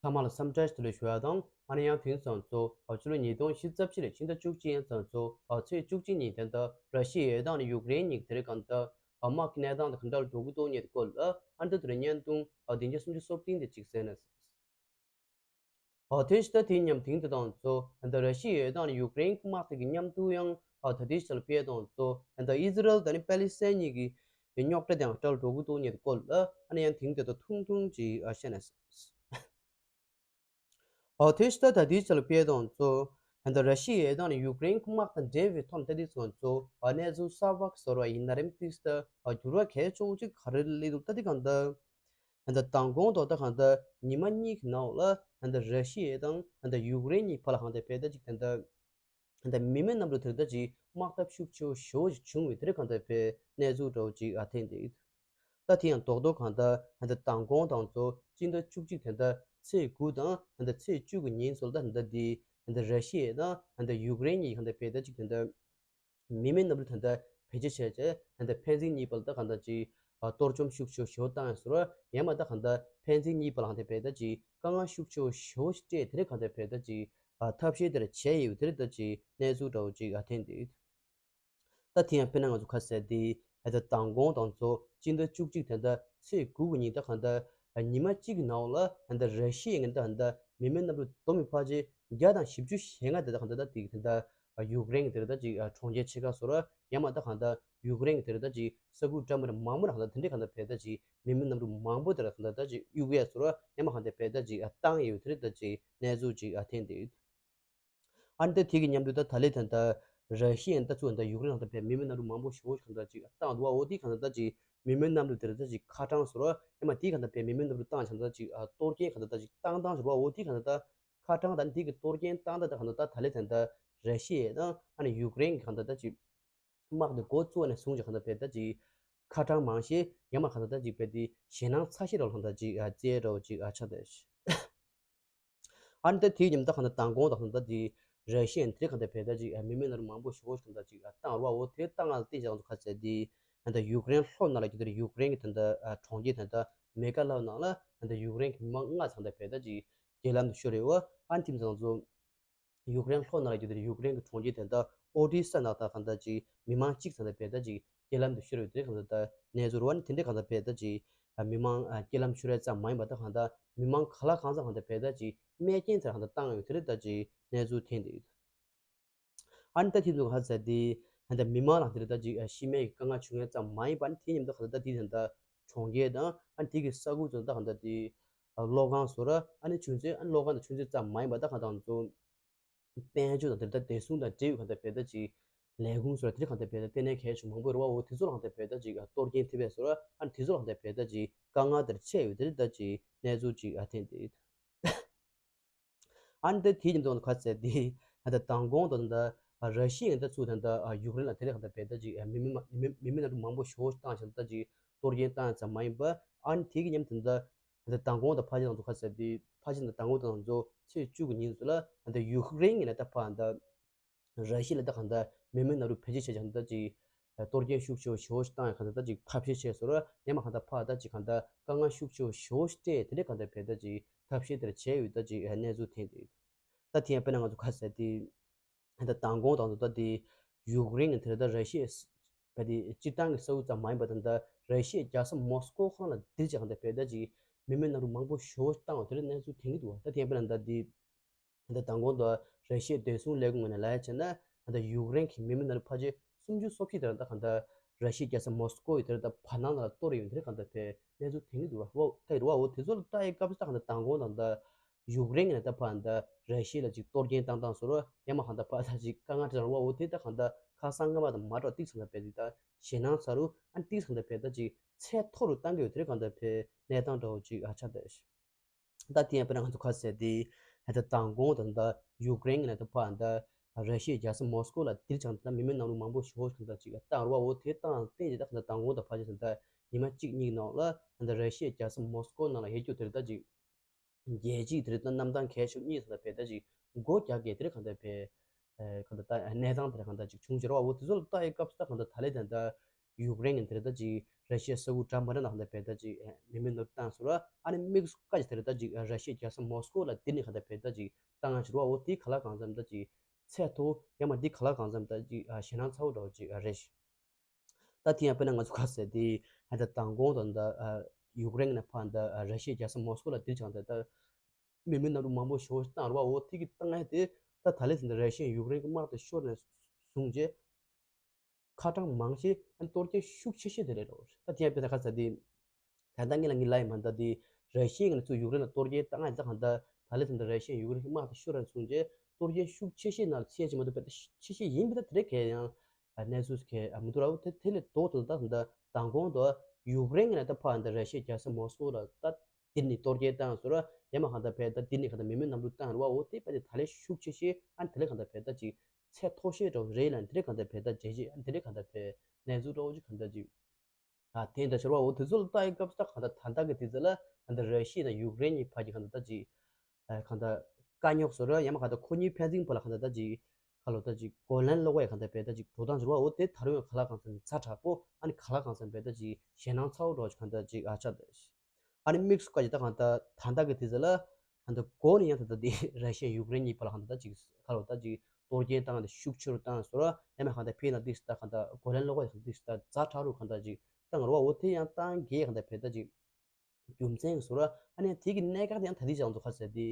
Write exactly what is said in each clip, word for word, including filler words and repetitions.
ཚང་མ་ལ་འཚམས་འདྲི་བཀྲ་ཤིས་བདེ་ལེགས་ཞུ་ཡ་དང་། ཨ་ནི་ཡང་དེང་སང་ཚོ་ཕྱི་ལོ་ཉིས་སྟོང་ཉི་ཤུ་རྩ་གཅིག་ལོའི་ཕྱི་ཟླ་བཅུ་གཅིག་ཡན་ཙམ་ཚོ་ཚེས་བཅུ་གཅིག་ཉིན་དེ་འདྲ་ར་ཤི་ཡ་དང་ནི་ཡུཀ་རེན་གཉིས་དེ་རིང་གང་ལྟར་དམག་གི་གནས་སྟངས་དེ་ག་འདྲ་འགྲོ་གི་འདུག་ཉེ་དུ་སྐོར་ལ་ཨ་འདི་དུ་རེ་བརྙན་ཐུང་བདུན་བརྒྱ་སུམ་ཅུ་སོ་བདུན་དེ་གཅིག་གསན་ན། ཨོ་དེ་ཕྱི་ཟླ་དེའི་ཉམས་དེང་དེ་དང་ཚོ་ཨ་འདི་ར་ཤི་ཡ་དང་ནི་ཡུཀ་རེན་དམག་དེ་གི་མཉམ་དུ་ཡང་ཨ་ད་དེའི་ཕྱི་ལ་སྤེལ་དང་ཚོ་ཨ་འདི་ཨི་ཟི་རལ་དང་ནི་པེ་ལི་སི་ཐན་གཉིས་ཀྱི་རྙོག་དྲ་དེ་ཡང་འགྲོ་གི་འདུག་ཉེ་དུ་སྐོར་ལ་ཨ་ནི་ཡང་དེང་དེ་དང་ཐུང་ཐུང་ཅིག་ཨ་བཤད་ན། ཨོ་དེ་ཕྱི་ཟླ་ད་དེའི་ཕྱི་ལ་སྤེལ་དང་ཚོ་ཨ་འདི་ར་ཤི་ཡ་དང་ནི་ཡུཀ་རེན་དམག་དང་འབྲེལ་བའི་ཐོག་ནས་ད་དེ་ཚོ་ཚོ་ཨ་གནས་ཚུལ་གསར་པ་བཟོ་ར་ཡིན་ན་རིམ་ཏིག་ཏ་ཨ་འགྱུར་བ་གལ་ཆེ་བོ་ཅིག་ག་རེ་སླེབས་འདུག་ད་དེ་གང་ལྟར། ཨ་ད་མདང་དགོང་ཐོག་ད་གང་ལྟར་ཉི་མ་གཉིས་ཀྱི་ནང་ལ་ཨ་ད་ར་ཤི་ཡ་དང་ཨ་ད་ཡུཀ་རེན་གཉིས་བར་ལ་གང་ལྟར་བལ་ད་ཅིག་ད་ལྟ་ཨ་ད་མི་མེད་གནམ་གྲུ་དེར་ད་ཅིག་དམག་འཐབ་ཤུགས་ཆེ་བོ་ཞེ་བོ་ཞིག་བྱུང་བའི་དེར་གང་ལྟར་བལ་གནས་ཚུལ་འདྲ་བོ་ཅིག་ཨ་ཐེན་ཏེ། ད་དེ་ཡང་རྡོག་རྡོག་གང་ལྟར་ཨ་ད་མདང་དགོང་དང་ཚོ་སྤྱི་ཟླ་བཅུ་གཅིག་དེ་ད་ཚེས་དགུ་དང་ཨ་ད་ཚེས་བཅུ་གི་ཉིན་ཚོ་ལ་ད་ད་དེ་ཨ་ད་ར་ཤི་ཡ་དང་ཨ་ད་ཡུཀ་རེན་གཉིས་གང་ལྟར་བལ་ད་ཅིག་ད་ད། མི་མེད་གནམ་གྲུ་ད་ལྟ་བེད་སྤྱོད་བྱས་རྗེས་ད་ལྟ་ཕན་ཚུན་གཉིས་བར་ལ་ད་གང་ལྟར་ཅིག་ཨ་གཏོར་བཅོམ་ཤུགས་ཆེ་བོ་ཞེ་བོ་བཏང་ཡོད་ཟེར་བ། ཡང་མ་ད་གང་ལྟར་ཕན་ཚུན་གཉིས་བར་ལ་གང་ལྟར་བལ་ད་ཅིག་དཀའ་ངལ་ཤུགས་ཆེ་བོ་ཞེ་བོ་ཞིག་སྤྲད་དེ་རེད། གང་ལྟར་བལ་ད་ཅིག་ཨ་ཐབས་ཤེས་དེ་འདྲ་བྱས་ཡོད་དེ་རེད། ད་ཅིག་གནས་ཚུལ་འདྲ་བོ་ཅིག་ཨ་ཐོན་ཏེ་ཡོད། ད་དེ་ཡང་དཔེར་ན་ང་ཚོ་ཁ་གསལ་དེ་ད་ལྟ་མདང་དགོང་དང་ཚོ་སྤྱི་ཟླ་བཅུ་གཅིག་ད་ལྟ་ཚེས་དགུ་གི་ཉིན་ད་གང་ལྟར་ཨ་ཉི་མ་གཅིག་གི་ནང་ལ་ད་ལྟ་ར་ཤི་ཡའི་ད་ལྟ་མི་མེད་གནམ་གྲུ་བསྡོམས་པའི་ཕལ་ཆེར་བརྒྱ་དང་བཞི་བཅུ་ཞེ་ལྔ་དེ་ད་གང་ལྟར་ད་དེ་ད་ལྟ་ཡུཀ་རེན་གྱི་དེར་ད་ཅིག་གྲོང་ཁྱེར་ཆེ་ཁག་སོགས་ར། ཡང་མ་ད་གང་ལྟར་ཡུཀ་རེན་གྱི་དེར་ད་ཅིག་ས་ཁུལ་འདྲ་མི་འདྲ་མང་པོ་ལ་གང་ལྟར་དེ་འདྲའི་གང་ལྟར་བལ་ད་ཅིག་མི་མེད་གནམ་གྲུ་མང་པོ་དེ་ར་གང་ལྟར་ད་ཅིག་གཡུག་ཡས་སོགས་ར། ཡང་མ་གང་ལྟར་བལ་ད་ཅིག་བཏང་ཡོད་དེ་རེད། ད་ཅིག་གནས་ཚུལ་ཅིག་ཨ་ཐོན་ཏེ་ཡོད། ཨ་ནི་ད་དེ་གི་མཉམ་དུ་ད་ད་ལེ་ད་ད་ར་ཤི་ཡའི་ད་ཚུར་ད་ཡུཀ་རེན་ལ་ད་བལ་མི་མེད་གནམ་གྲུ་མང་པོ་ཞེ་བོ་ཞིག་གང་ལྟར་ཅིག་བཏང་འདུག་བ། འོ་དེ་གང་ལྟར་ད་ཅིག་མི་མེད་གནམ་གྲུ་དེར་ད་ཅིག་ཁ་གྲངས་སོགས་ར། ཡང་མ་དེ་གང་ལྟར་བལ་མི་མེད་གནམ་གྲུ་བཏང་བྱས་ད་ཅིག་ཨ་གཏོར་སྐྱོན་གང་ལྟར་ད་ཅིག་བཏང་སྟངས་ཞིག་རེད་བ། འོ་དེ་གང་ལྟར་ད། ཁ་གྲངས་དང་དེ་གི་གཏོར་སྐྱོན་བཏང་སྟངས་དང་གང་ལྟར་ད་ད་ལེ་ད་ད་ར་ཤི་ཡ་དང་ཨ་ནི་ཡུཀ་རེན་གྱི་གང་ལྟར་ད་ཅིག་དམག་དེ་འགོ་བཙུགས་ནས་བཟུང་ཅིག་གང་ལྟར་བལ་ད་ཅིག་ཁ་གྲངས་མང་ཤས་ཡང་མ་གང་ལྟར་ད་ཅིག་བལ་དེ་ཞེད་སྣང་ཚ་ཤས་རོ་གང་ལྟར་ཅིག་ཨ་རྩེ་རོ་ཅིག་ཨ་ཆགས་ཏེ། ཨ་ནི་ད་དེའི་ཉིན་ད་གང་ལྟར་མདང་དགོང་དང་གང་ལྟར་དེ་ར་ཤི་ཡ་དེ་གང་ལྟར་བལ་ད་ཅིག་ཨ་མི་མེད་གནམ་གྲུ་མང་པོ་ཞེ་བོ་ཞིག་གང་ལྟར་ཅིག་ཨ་བཏང་རོ་བ། འོ་དེ་བཏང་ང་ལ་བརྟེན་ཅིག་ང་ཚོ་ཁ་གསལ་དེ་ད་ལྟ་ཡུཀ་རེན་ལྷོ་ནང་ལ་རྒྱུ་དེར་ཡུཀ་རེན་གྱི་ད་ལྟ་ཨ་གྲོང་ཁྱེར་ད་ལྟ་མེ་ཀ་ལའོ་ནང་ལ་ད་ལྟ་ཡུཀ་རེན་གྱི་མི་མང་ལྔ་ཚང་ད་བལ་ད་ཅིག་རྐྱེན་ལམ་དུ་ཤོར་ཡོད་བ། ཨ་ནི་དེ་ཚོ་ང་ཚོ་ཡུཀ་རེན་ལྷོ་ནང་ལ་རྒྱུ་དེར་ཡུཀ་རེན་གྱི་གྲོང་ཁྱེར་དེ་ད་ཨོ་ཌི་ས་ནང་ད་གང་ལྟར་ཅིག་མི་མང་གཅིག་ཚང་ད་བལ་ད་ཅིག་རྐྱེན་ལམ་དུ་ཤོར་ཡོད་དེ་གང་ལྟར་ད་གནས་ཚུལ་རེད་བ། ཨ་ནི་དེ་འདྲའི་གང་ལྟར་བལ་ད་ཅིག་མི་མང་རྐྱེན་ལམ་ཤོར་ཡ་ཙམ་མ་ཡིན་པ་ད་གང་ལྟར་མི་མང་ག་ལ་གང་འཚམ་གང་ལྟར་བལ་ད་ཅིག་རྨས་སྐྱོན་དེ་གང་ལྟར་བཏང་ཡོད་དེ་རེད། ད་ཅིག་གནས་ཚུལ་ཐོན་ཏེ་ཡོད། ཨ་ནི་ད་དེ་ཚོ་ག་ཚད་དེ་ད་ལྟ་མི་མང་ལ་དེ་རེད། ད་ཅིག་ཤི་རྨས་ཀྱི་དཀའ་ངལ་བྱུང་ཡ་ཙམ་མ་ཡིན་པ། ཨ་ནི་དེ་མཉམ་དུ་གང་ལྟར་ད་དེ་ད་ལྟ་གྲོང་ཁྱེར་དང་ཨ་ནི་དེ་གི་ས་ཁུལ་ཚོ་ད་གང་ལྟར་དེ་གློག་ཁང་སོགས་ར། ཨ་ནི་ཆུ་མཛོད། ཨ་ནི་གློག་ཁང་དང་ཆུ་མཛོད་ཙམ་མ་ཡིན་པ་ད་གང་ལྟར་ང་ཚོ་དཔལ་འབྱོར་དང་དེ་ལྟར་བདེ་སྲུང་དང་འབྲེལ་བའི་གང་ལྟར་བལ་ད་ཅིག་ལས་ཁུངས་སོགས་ལ་དེ་གང་ལྟར་བལ་ད་ལྟེ་གནས་གལ་ཆེ་མང་པོ་རེད་བ། འོ་དེ་ཚོ་ལ་གང་ལྟར་བལ་ད་ཅིག་གཏོར་སྐྱོན་ཐེབས་པས་སོགས་ར། ཨ་ནི་དེ་ཚོ་ལ་གང་ལྟར་བལ་ད་ཅིག་དཀའ་ངལ་དེར་ཆེ་ཡོད་དེ་རེད། ད་ཅིག་གནས་ཚུལ་ཅིག་ཨ་ཐེན་དེ། ཨ་ནི་ད་དེའི་ཉིན་ཐོག་ཁ་གསལ་དེ་ད་ལྟ་མདང་དགོང་དང་ད་ལྟ་ར་ཤི་ཡའི་ད་ཚུར་ད་ལྟ་ཡུཀ་རེན་ལ་དེ་ལས་གང་ལྟར་བལ་ད་ཅིག་མི་མི་མི་མི་མི་ནང་དུ་མང་པོ་ཞེ་པོ་བཏང་བྱས་ད་ཅིག་གཏོར་སྐྱོན་བཏང་ཡ་ཙམ་མ་ཡིན་པ། ཨ་ནི་དེ་གི་མཉམ་དུ་ད་ད་ལྟ་མདང་དགོང་དང་ཕལ་ཆེར་ང་ཚོ་ཁ་གསལ་དེ་ཕལ་ཆེར་ད་ལྟ་མདང་དགོང་དང་ང་ཚོ་ཚེས་བཅུ་གི་ཉིན་ཚོ་ལ་ད་ལྟ་ཡུཀ་རེན་གྱི་ལ་ད་ཕར་ད་ར་ཤི་ཡ་ལ་ད་གང་ལྟར་མི་མེད་གནམ་གྲུ་བེད་སྤྱོད་བྱས་ཀྱང་ད་ཅིག་གཏོར་སྐྱོན་ཤུགས་ཆེ་བོ་ཞེ་པོ་ཞིག་བཏང་ཡ་གང་ལྟར་ད་ཅིག་ཐབས་ཤེས་བྱས་སོང་ར། ཡང་མ་གང་ལྟར་ཕར་ད་ཅིག་གང་ལྟར་དཀའ་ངལ་ཤུགས་ཆེ་བོ་ཞེ་པོ་ཞིག་སྤྲད་དེ་ལས་གང་ལྟར་བལ་ད་ཅིག་ཐབས་ཤེས་དེར་བྱས་ཡོད་ད་ཅིག་གནས་ཚུལ་ཐོན་ཏེ། ད་དེ་ཡང་དཔེར་ན་ང་ཚོ་ཁ་གསལ་དེ་ད་མདང་དགོང་དང་ད་ལྟ་དེ་ཡུཀ་རེན་གྱི་དེ་ད་ར་ཤི་ཡའི་བལ་དེ་སྤྱིར་བཏང་གི་ས་ཁུལ་ཙམ་མ་ཡིན་པ་ད་ད་ར་ཤི་ཡའི་རྒྱལ་ས་མོ་སི་ཀོ་ཁོ་རང་ལ་དེར་ཅིག་གང་ལྟར་བལ་ད་ཅིག་མི་མེད་གནམ་གྲུ་མང་པོ་ཞེ་པོ་ཞིག་བཏང་བ་དེ་ལ་གནས་ཚུལ་ཐོན་གྱི་འདུག་བ། ད་དེ་ཡང་དཔེར་ན་ད་དེ། ད་ལྟ་མདང་དགོང་དུ་ར་ཤི་ཡའི་བདེ་སྲུང་ལས་ཁུངས་ངོས་ནས་ལབ་ཡ་བྱས་ན། ད་ལྟ་ཡུཀ་རེན་གྱི་མི་མེད་གནམ་གྲུ་ཕལ་ཆེར་སུམ་ཅུ་སོ་བཞི་དེ་རང་ད་གང་ལྟར་ར་ཤི་ཡའི་རྒྱལ་ས་མོ་སི་ཀོ་ཡི་དེ་རང་ད་བར་སྣང་ལ་གཏོར་ཡོང་དེ་རེད། གང་ལྟར་བལ་གནས་ཚུལ་དེ་ནི་འདུག་ར་བ། ད་ཡི་རུ་བ། འོ་དེ་ཚོ་ལ་ལྟ་ཡི་སྐབས་སུ་ད་གང་ལྟར་མདང་དགོང་དང་ད་ཡུཀ་རེན་གྱི་ནས་ད་ཕར་ད་ར་ཤི་ཡ་ལ་ཅིག་གཏོར་སྐྱོན་བཏང་སྟངས་སོགས་ར། ཡང་མ་གང་ལྟར་ཕར་ད་ཅིག་དཀའ་ངལ་འཕྲད་ར་བ། འོ་དེ་ད་གང་ལྟར་ཁ་སང་སྔ་མ་དང་མ་འདྲ་བ་ཏིག་ཙམ་ད་བལ་དེ་ད་ཞེད་སྣང་ཚ་རུ་ཨ་ཏིག་ཙམ་ད་བལ་ད་ཅིག་ཚད་མཐོ་རུ་བཏང་གི་ཡོད་དེ་རེད། གང་ལྟར་བལ་གནས་སྟངས་འདྲ་བོ་ཅིག་ཨ་ཆགས་བསྡད། ད་དེ་ཡང་དཔེར་ན་ང་ཚོ་ཁ་གསལ་དེ་ད་ལྟ་མདང་དགོང་དང་ད་ཡུཀ་རེན་གྱི་ནས་ད་ཕར་ད་ར་ཤི་ཡའི་རྒྱལ་ས་མོ་སི་ཀོ་ལ་དེར་ཅིག་ད་མི་མེད་གནམ་གྲུ་མང་པོ་ཞེ་པོ་ཞིག་ད་ཅིག་བཏང་ར་བ། འོ་དེ་བཏང་སྟེ་ད་ད་མདང་དགོང་དང་ཕལ་ཆེར་ད་ཉི་མ་གཅིག་གཉིས་ནང་ལ་ད་ར་ཤི་ཡའི་རྒྱལ་ས་མོ་སི་ཀོ་ནང་ལ་ཡོད་རྒྱུ་དེར་ད་ཅིག་རྒྱལ་སྤྱིའི་དེར་ད་གནམ་ཐང་གལ་ཆེ་གཉིས་ད་བལ་ད་ཅིག་སྒོ་རྒྱག་གི་དེར་གང་ལྟར་བལ་གང་ལྟར་ད་གནས་སྟངས་དེར་གང་ལྟར་ཅིག་བྱུང་ཟེར་བ། འོ་དེ་ཚོ་ལ་ལྟ་ཡི་སྐབས་སུ་ད་གང་ལྟར་ད་ལེ་ད་ད་ཡུཀ་རེན་གྱི་དེར་ད་ཅིག་ ར་ཤི་ཡའི་ས་ཁུལ་འདྲ་མི་འདྲ་ནང་གང་ལྟར་བས་ད་ཅིག་མི་མེད་ནོར་བུ་བཏང་སོང་ར། ཨ་ནི་དམིགས་སུ་བཀར་ཅིག་དེ་རེད། ད་ཅིག་ར་ཤི་ཡའི་རྒྱལ་ས་མོ་སི་ཀོ་ལ་དེ་ནས་གང་ལྟར་བས་ད་ཅིག་བཏང་ཡ་ཅིག་རེད་བ། འོ་དེ་ག་ལ་གང་འཚམ་ད་ཅིག་ཚད་མཐོ་ཡང་མ་དེ་ག་ལ་གང་འཚམ་ད་ཅིག་ཞེད་སྣང་ཚ་བོ་འདྲ་བོ་ཅིག་རེད། ད་དེ་ཡང་དཔེར་ན་ང་ཚོ་ག་ཟེར་དེ་ཧ་ད་མདང་དགོང་དང་ད་ཡུཀ་རེན་ནས་ཕར་ད་ར་ཤི་ཡའི་རྒྱལ་ས་མོ་སི་ཀོ་ལ་དེ་ཅང་ད་ད་མི་མེད་ནོར་བུ་མང་པོ་ཞེ་པོ་ཞིག་བཏང་རེད་བ། འོ་དེ་གི་བཏང་ཡ་དེ་ད་ད་ལས་ད་ར་ཤི་ཡའི་ཡུཀ་རེན་གྱི་དམག་དེ་ཤོར་ནས་བཟུང་རྗེས། ཁ་གྲངས་མང་ཆེ་ཨ་ནི་གཏོར་སྐྱོན་ཤུགས་ཆེ་ཤོས་དེ་རེད་རོ། ད་དེ་ཡང་དཔེར་ན་ཁ་ཚ་དེ་ད་ལྟ་ངེད་ལ་ངེད་ལ་ཡི་མ་ད་དེ་ར་ཤི་ཡའི་ང་ཚོ་ཡུཀ་རེན་ལ་གཏོར་སྐྱོན་བཏང་ཡ་ད་གང་ད་ད་ལས་ད་ར་ཤི་ཡའི་ཡུཀ་རེན་དམག་དེ་ཤོར་ར་སོང་རྗེས་གཏོར་སྐྱོན་ཤུགས་ཆེ་ཤོས་ནང་ཚད་ཅིག་མ་གཏོགས་དཔེ་ཆེ་ཤོས་ཡིན་པ་ད་དེ་རེད། གལ་ཡང་གནས་ཚུལ་གལ་མི་འདུག་ར། འོ་དེ་དེ་ལས་ལྡོག་ཏུ་ད་ད་མདང་དགོང་དུ་ཡུཀ་རེན་ནས་ད་ཕར་ད་ར་ཤི་ཡའི་རྒྱལ་ས་མོ་སི་ཀོ་ལ་ད། དེ་ནི་གཏོར་སྐྱོན་བཏང་ཟེར་ར། ཡང་མ་གང་ལྟར་བས་ད་དེ་ནི་གང་ལྟར་མི་མེད་ནོར་བུ་བཏང་རེད་བ། འོ་དེ་བས་དེ་ད་ལས་ཤུགས་ཆེ་ཤོས་ཨ་ནི་དེ་ལས་གང་ལྟར་བས་ད་ཅིག་ཚད་མཐོ་ཤོས་འདྲ་བོ་རེད་ལ། དེ་ལས་གང་ལྟར་བས་ད་བྱས་རྗེས་ཨ་ནི་དེ་ལས་གང་ལྟར་བས་གནས་ཚུལ་འདྲ་བོ་ཅིག་གང་ལྟར་ཅིག་ཨ་དེ་འདྲ་ཤར་བ། འོ་དེ་ཚོ་ལ་ལྟ་ཡི་སྐབས་སུ་ད་གང་ལྟར་ད་ལྟ་གི་དུས་ཚོད་ལ་གང་ལྟར་ར་ཤི་ཡ་དང་ཡུཀ་རེན་གཉིས་བར་གྱི་གང་ལྟར་ད་ཅིག་ཨ་གང་ལྟར་དཀའ་རྙོག་ཟེར་ར། ཡང་མ་གང་ལྟར་ཁོ་གཉིས་ཕན་ཚུན་བར་ལ་གང་ལྟར་ད་ཅིག་ཁ་ལོ་ད་ཅིག་གོ་ལན་སློག་པའི་གང་ལྟར་བས་ད་ཅིག་འགྲོ་སྟངས་ཤར་བ། འོ་དེ་ད་རུང་ཡང་ག་ལ་གང་འཚམ་ཛ་དྲག་པོ་ཨ་ནི་ག་ལ་གང་འཚམ་བས་ད་ཅིག་ཞེད་སྣང་ཚ་བོ་འདྲ་བོ་ཅིག་གང་ལྟར་ཅིག་ཨ་ཆགས། ཨ་ནི་དམིགས་སུ་བཀར་ཅིག་ད་གང་ལྟར་ད་ལྟ་གི་དུས་ཚོད་ལ་གང་ལྟར་འགོ་ནས་ཡང་ད་ལྟ་འདི་ར་ཤི་ཡ་ཡུཀ་རེན་གཉིས་བར་ལ་གང་ལྟར་ད་ཅིག་ཁ་ལོ་ད་ཅིག་གཏོར་སྐྱོན་བཏང་སྟེ་ཤུགས་ཆེ་རུ་བཏང་སོང་ར། ཡང་མིན་གང་ལྟར་ཕྱི་ནས་འདི་ད་གང་ལྟར་གོ་ལན་སློག་པ་ཡང་འདི་ད་ཛ་དྲག་རུ་གང་ལྟར་ཅིག་བཏང་ར་བ། འོ་དེ་ཡང་བཏང་གི་གང་ལྟར་བས་ད་ཅིག་རྒྱུ་མཚན་སོང་ར། ཨ་ནི་དེ་གི་གནད་འགག་དེ་ཡང་ད་ལྟའི་ཆར་ང་ཚོ་ག་ཟེར་དེ་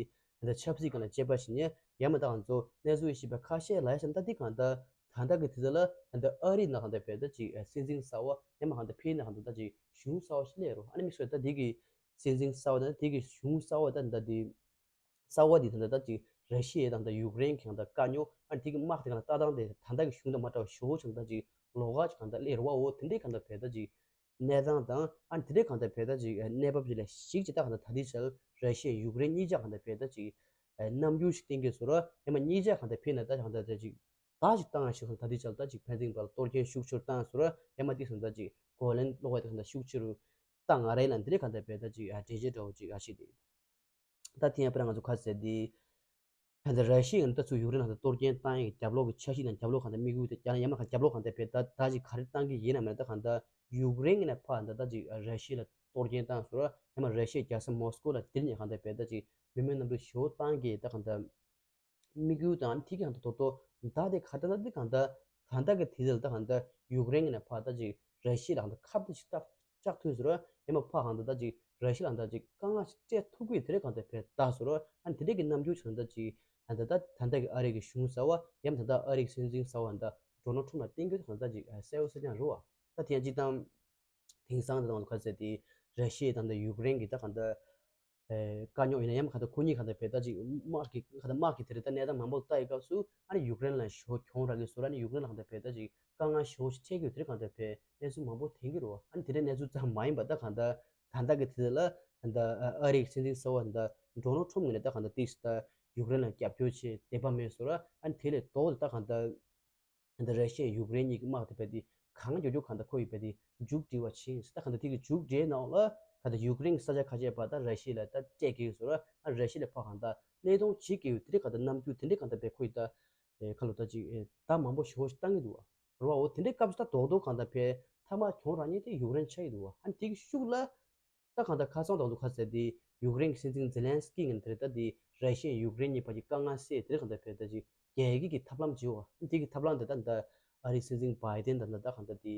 ད་ཆབ་སྲིད་སྒང་ལ་དཔྱད་པ་བྱེད་ཉན་ཡང་མིན་ད་ང་ཚོ་གནས་ཚུལ་ཤེས་པ་ཁ་ཤས་ལ་ཡ་བྱས་ན་ད་འདི་གང་ལྟར་ད་ལྟ་གི་དུས་ཚོད་ལ་ད་ལྟ་ཨ་རི་ནང་གང་ལྟར་བས་ད་ཅིག་སྲིད་འཛིན་གསར་པ་ཡང་མིན་གང་ལྟར་ཕྱི་ནང་གང་ལྟར་ད་ཅིག་གཞུང་གསར་པ་ཞིག་སླེབས་རོ། ཨ་ནི་དམིགས་སུ་ད་འདི་གི་སྲིད་འཛིན་གསར་པ་དང་འདི་གི་གཞུང་གསར་པ་ད་ད་འདི་གསར་པ་འདི་ད་ད་ད་ཅིག་ར་ཤི་ཡ་དང་ད་ཡུཀ་རེན་གྱི་གང་ལྟར་དཀའ་རྙོག་ཨ་ནི་དེ་གི་དམག་དེ་གང་ལྟར་ལྟ་སྟངས་དེ་ད་ལྟ་གི་གཞུང་དང་མ་འདྲ་བ་ཞེ་པོ་ཅིག་ད་ཅིག་ལོགས་ཀ་ཅིག་གང་ལྟར་སླེབས་རོ་བ། འོ་དེ་འདྲའི་གང་ལྟར་བས་ད་ཅིག་གནས་སྟངས་དང་ཨ་ནི་དེ་འདྲའི་གང་ལྟར་བས་ད་ཅིག་གནས་བབ་ཅིག་ལ་གཞིགས་ཅིག་ད་གང་ལྟར་ད་ལྟའི་ཆར་ར་ཤི་ཡ་ཡུཀ་རེན་གཉིས་ཆ་གང་ལྟར་བས་ད་ཅིག་རྣམ་འགྱུར་ཞིག་བསྟན་གྱི་སོང་ར། ཡང་མིན་གཉིས་ཆ་གང་ལྟར་ཕྱི་ནས་ད་གང་ལྟར་ད་ཅིག་ད་ཅིག་བཏང་ཡ་ཞིག་གང་ལྟར་ད་ལྟའི་ཆར་ད་ཅིག་ཕན་ཚུན་བར་གཏོར་སྐྱོན་ཤུགས་ཆེ་རུ་བཏང་སོང་ར། ཡང་མིན་དེ་སོང་ད་ཅིག་གོ་ལན་སློག་པ་དེ་གང་ལྟར་ཤུགས་ཆེ་རུ་བཏང་ང་རེད་ལ། འདི་འདྲའི་གང་ལྟར་བས་ད་ཅིག་འགྲེལ་བཤད་འདྲ་བོ་ཅིག་ཨ་ཤེས་དེ། ད་དེ་ཡང་དཔེར་ན་ང་ཚོ་ག་ཟེར་དེ། ད་ལྟ་ར་ཤི་ཡ་ནས་ད་ཚུར་ཡུཀ་རེན་ནང་ད་གཏོར་སྐྱོན་བཏང་ཡས་ཀྱི་རྒྱབ་ལོགས་ཀྱི་འཆར་གཞི་དང་རྒྱབ་ལོགས་གང་ལྟར་དམིགས་ཡུལ་དེ་ཀྱང་ཡང་མིན་གང་ལྟར་རྒྱབ་ལོགས་གང་ལྟར་བས་ད་ད་ཅིག་ག་རེ་བཏང་གི་ཡིན་ན་མིན་ད་གང་ལྟར་ཡུཀ་རེན་ནས་ཕར་ད་ད་ཅིག་ར་ཤི་ཡ་ལ་གཏོར་སྐྱོན་བཏང་སོང་ར། ཡང་མིན་ར་ཤི་ཡའི་རྒྱལ་ས་མོ་སི་ཀོ་ལ་དེ་ནས་གང་ལྟར་བས་ད་ཅིག་མི་མེད་ནོར་བུ་ཞེ་པོ་བཏང་གི་ད་གང་ལྟར་དམིགས་ཡུལ་དང་ཨ་ནི་དེ་གི་གང་ལྟར་ད་ལྟ་ད་དེ་ག་ད་ད་དེ་གང་ལྟར་ད་ལྟ་གི་དུས་ཚོད་ལ་ད་གང་ལྟར་ཡུཀ་རེན་ནས་ཕར་ད་ཅིག་ར་ཤི་ཡ་ལ་གང་ལྟར་ཁ་གཏད་ཅིག་བཅག་བཅག་ཐུབ་ཟེར་བ། ཡང་མིན་ཕར་གང་ལྟར་ད་ཅིག་ར་ཤི་ཡ་ལ་གང་ལྟར་ཅིག་དཀའ་ངལ་ཅིག་སྤྲད་ཐུབ་ཀྱི་དེ་རེད་གང་ལྟར་བས་ད་ཟེར་བ། ཨ་ནི་དེ་འདྲས་ཀྱི་རྣམ་འགྱུར་ཅིག་གང་ལྟར་ཅིག་ད་ལྟ་ད་ལྟ་གི་ཨ་རི་གི་གཞུང་གསར་པ་ཡང་མིན་ད་ལྟ་ཨ་རི་གི་སྲིད་འཛིན་གསར་པ་ད་ཌོ་ནལ་ཊམ་ལ་བསྟན་རྒྱུ་དེ་གང་ལྟར་ཅིག་གསལ་པོ་གསལ་རྐྱང་རེད་བ། ད་དེ་ཡང་སྤྱིར་བཏང་དེང་སང་དེ་དང་ཁ་གསལ་དེ་ར་ཤི་ཡ་དང་ད་ཡུཀ་རེན་གྱི་ད་གང་ལྟར་དཀའ་རྙོག་ཡིན་ན་ཡང་མིན་གང་ལྟར་ཁོ་གཉིས་གང་ལྟར་བས་ད་ཅིག་དམག་གི་གང་ལྟར་དམག་གི་དེ་རེད་ད་གནས་སྟངས་མང་པོ་ལྟ་ཡི་སྐབས་སུ་ཨ་ནི་ཡུཀ་རེན་ལ་ཞེ་པོ་གྱོང་རག་གི་སོང་ར། ཨ་ནི་ཡུཀ་རེན་ལ་གང་ལྟར་བས་ད་ཅིག་དཀའ་ངལ་ཞེ་པོ་ཞིག་འཕྲད་ཀྱི་ཡོད་དེ་རེད་གང་ལྟར་བས་གནས་ཚུལ་མང་པོ་ཐོན་གྱི་རེད་བ། ཨ་ནི་དེ་འདྲའི་གནས་ཚུལ་ཙམ་མ་ཡིན་པ་ད་གང་ལྟར་ད་ལྟ་གི་དུས་ཚོད་ལ་ད་ཨ་རིའི་སྲིད་འཛིན་གསར་པ་ད་ཌོ་ནལ་ཊམ་ངོས་ནས་ད་གང་ལྟར་ཏིས་ད་ཡུཀ་རེན་ལ་རྒྱབ་སྐྱོར་བྱེད་འདོད་པ་མེད་སོང་ར། ཨ་ནི་དེ་ལས་ལྡོག་སྟེ་ད་གང་ལྟར། ད་ར་ཤི་ཡ་ཡུཀ་རེན་གཉིས་ཀྱི་དམག་དེ་བས་དེ་གང་མགྱོགས་མགྱོགས་གང་ལྟར་ཁོ་ཡིས་བས་དེ་མཇུག་སྒྲིལ་བ་བྱེད་ཡིན་ཟེར། ད་གང་ལྟར་དེ་གི་མཇུག་སྒྲིལ་ནང་ལ་གང་ལྟར་ཡུཀ་རེན་གྱི་ས་ཆ་ཁ་ཤས་བར་ད་ར་ཤི་ཡ་ལ་ད་སྤྲད་ཀྱི་ཡོད་ཟེར་བ། ཨ་ར་ཤི་ཡ་ལ་ཕར་གང་ལྟར་གནོད་གཏོང་བྱེད་ཀྱི་ཡོད་དེ་འདྲའི་གང་ལྟར་རྣམ་འགྱུར་དེ་འདྲའི་གང་ལྟར་བས་ཁོ་ཡིས་ད་ཁ་ལོ་ད་ཅིག་ད་མང་པོ་ཞེ་པོ་ཞིག་བཏང་གི་འདུག་བ། རེད་བ། འོ་དེ་འདྲའི་སྐབས་སུ་ད་རྡོག་རྡོག་གང་ལྟར་བས་མཐའ་མ་གྱོང་རག་མཁན་དེ་ཡུཀ་རེན་ཆགས་ཀྱི་འདུག་བ། ཨ་ནི་དེ་གི་ཤུགས་ལ། ད་གང་ལྟར་ཁ་སང་དང་དུ་ཁ་ཟེར་དེ་ཡུཀ་རེན་གྱི་སྲིད་འཛིན་ཛེ་ལན་སི་ཀི་ངོས་ནས་དེ་ལྟར་དེ་ར་ཤི་ཡ་ཡུཀ་རེན་གཉིས་བར་གྱི་དཀའ་ངལ་སེལ་དེ་ལ་གང་ལྟར་བས་ད་ཅིག་རྒྱལ་ཡག་གི་ཐབས་ལམ་བྱེད་འོ། དེ་གི་ཐབས་ལམ་དེ་ད་ད་ཨ་རིའི་སྲིད་འཛིན་བྷའི་ཌེན་དང་ད་ད་གང་ལྟར་དེ་